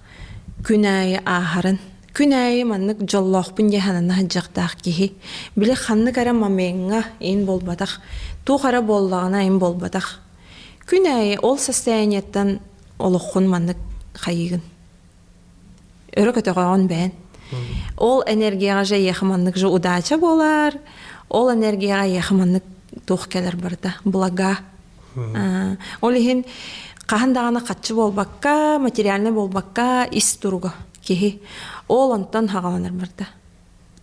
күн аайы ааһарын күн аайы маннык дьоллоохпун диэн санана сылдьыахтаах киһи били ханнык эрэ момеҥҥа ин буолбатах туох эрэ буоллаҕына ин буолбатах күн аайы ол состояниеттан олоххун маннык хайыыгын өрө көтөҕөҕүн бэйэн ол энергияҕа же эйиэхэ маннык же удача буолар ол энергияҕа эйиэхэ маннык туох кэлэр барыта блага ол иһин хаһан даҕаны хаччы буолбакка материальнай буолбакка ис туруга киһи ол онтон хаҕаланар барда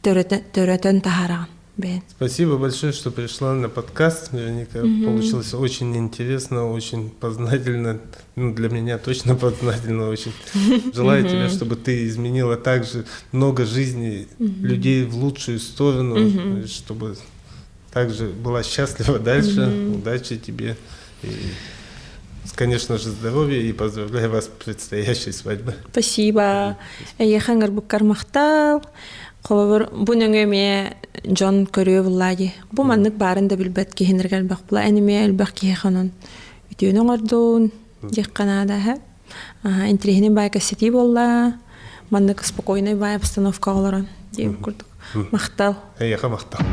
төрөтөн таһаараҕын бэйэн Спасибо большое, что пришла на подкаст, Вероника. Получилось очень интересно, очень познательно. Ну, для меня точно познательно очень. Желаю тебе, чтобы ты изменила также много жизней людей в лучшую сторону, чтобы также была счастлива дальше. Удачи тебе. И, конечно же, здоровья и поздравляю вас с предстоящей свадьбой. Спасибо. Эйиэхэ ыҥырбыккар махтал. Холобур, бу нөҥүө эмиэ дьон көрүө буллаа дии. Бу маннык баарын да билбэт киһинэргэ элбэх була. Эн эмиэ элбэх киһиэхэ онон үтүөнү оҥордун диэххэ наада эһэ. Интириэһинэй баай кэпсэтии буолла. Маннык спокойнай баай обстановкаҕа олорон диэбит курдук. Махтал. Эйиэхэ махтал.